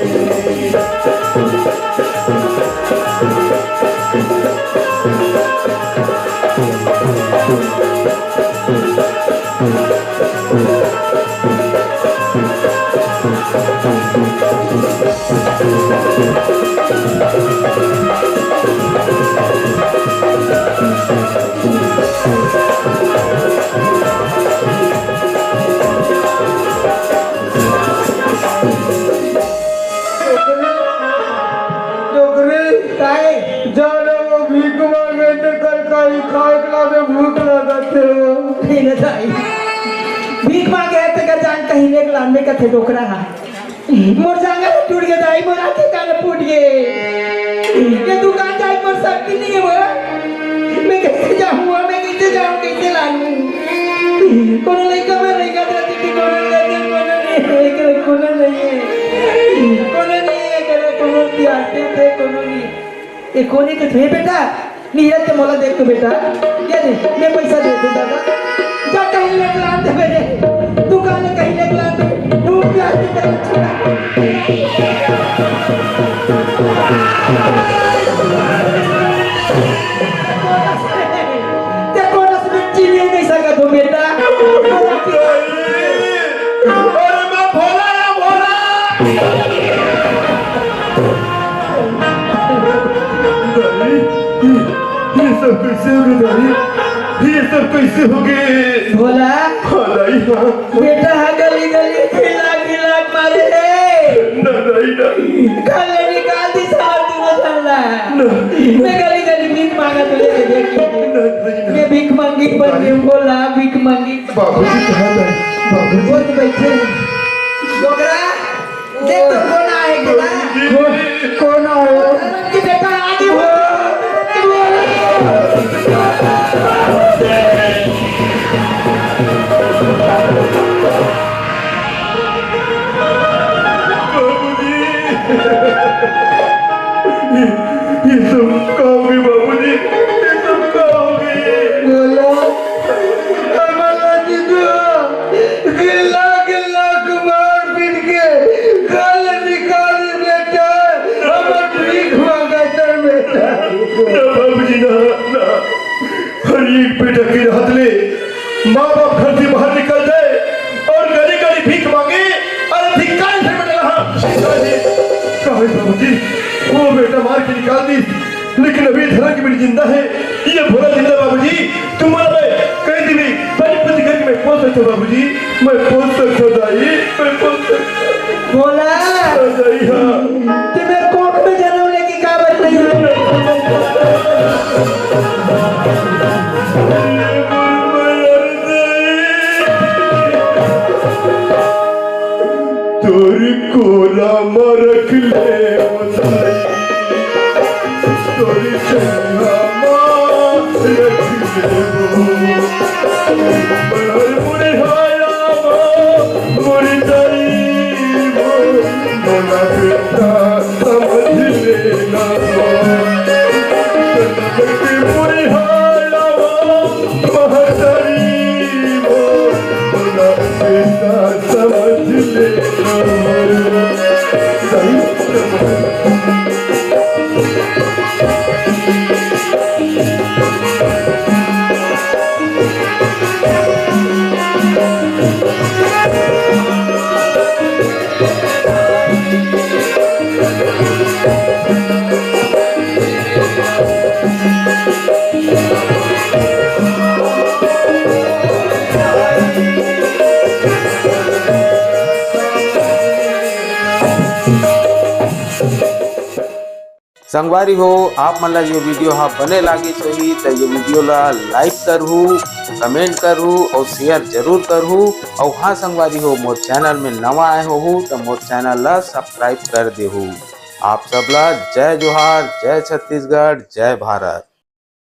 डोकरी, ताई, जानो वो भीख मांगे तो कल कहीं खाए के लागे भूख लगत हे वो। हे न ताई, भीख मांगे हे तेकर जान कहीं लेके लान में कथे डोकरा हा। मोर जांगर टूट गे ताई, मोर आंखी कान फूट गे। ये दुकान जाए मोर शक्ति नहीं है वो। मैं कैसे जाऊँ, मैं कैसे जाऊँ, कैसे लाऊँ? कोनो लइका मन लइका जाती थी, कोनो लइका, कोनो नहीं है, कोनो नहीं है, कोनो नहीं है, कोनो, कोनो प्यार से थे, कोनो नहीं। ए, कोने के थे बेटा, नीरज के मोला देख तो बेटा, ये दे, मैं पैसा दे दूँ दादा, जा कहीं ले प्लान दे मेरे, दुकान में कहीं ले प्लान दे, तू प्यार से मेरा छोरा। देखो ना, इसमें चीनी नहीं सका दो बेटा। अरे मैं भोला या भोला। दाई, ये, ये सब कैसे हो गए दाई? ये सब कैसे हो गए? भोला। हाँ दाई, हाँ। बेटा हा गली गली खिला खिला मारे रे। ना दाई, ना। काले निकाल दी साला तू मसाला। ना। मैं गली गली भीख मांगा तुझे दे दे। ना दाई, ना। मैं भीख मंगी पर भोला भीख मंगी। बाबूजी कहाँ दाई? बाबूजी। वो तो बैठे हैं। डोकरा, देख तो कोन आए के ना। कोन, कोन आए? कि बेटा आगे हो। बाबूजी, ये, ये सब का हो गए बाबूजी? ये सब का हो गए? बोलो। हमारा जीजू गिल्ला गिल्ला के मार पीट के काले निकाल बेटा, हमर भीख मांगा तर बेटा। ना बाबूजी, ना, ना। हर एक बेटा के हाथ ले माँ बाप घर से बाहर निकल जाए और गली गली भीख मांगे और धिक्कार से बेटा रहा। काहे बाबूजी, वो बेटा मार के निकाल दी, लेकिन अभी धरा के बेटी जिंदा है। ये भोला जिंदा बाबूजी, तुम्हारा मैं कहीं भी बड़ी बुद्धि करके मैं पहुंच सकता हूँ बाबूजी, मैं पहुंच सकता हूँ दाई, मैं पहुंच सकता हूँ। भोला, दाई, हाँ। तुम्हें कोख में जन्म लेके काबर नहीं है? तोर कोला म रख ले ओ दाई, तोर चंगा म रख ले ओ। मोर बुढ़ाया म, मोर दाई म, मोला बेटा समझ लेना म। मोर बुढ़ाया म, महतारी म, मोला बेटा समझ ले। संगवारी हो, आप मन ला ये video हा बने लागिस होही, त ये video ला like करहू, comment करहू और share जरूर करहू। और हाँ संगवारी हो, मोर channel में नवा आए होहू, त मोर channel ला subscribe कर देहू। आप सब ला जय जोहार, जय छत्तीसगढ़, जय भारत।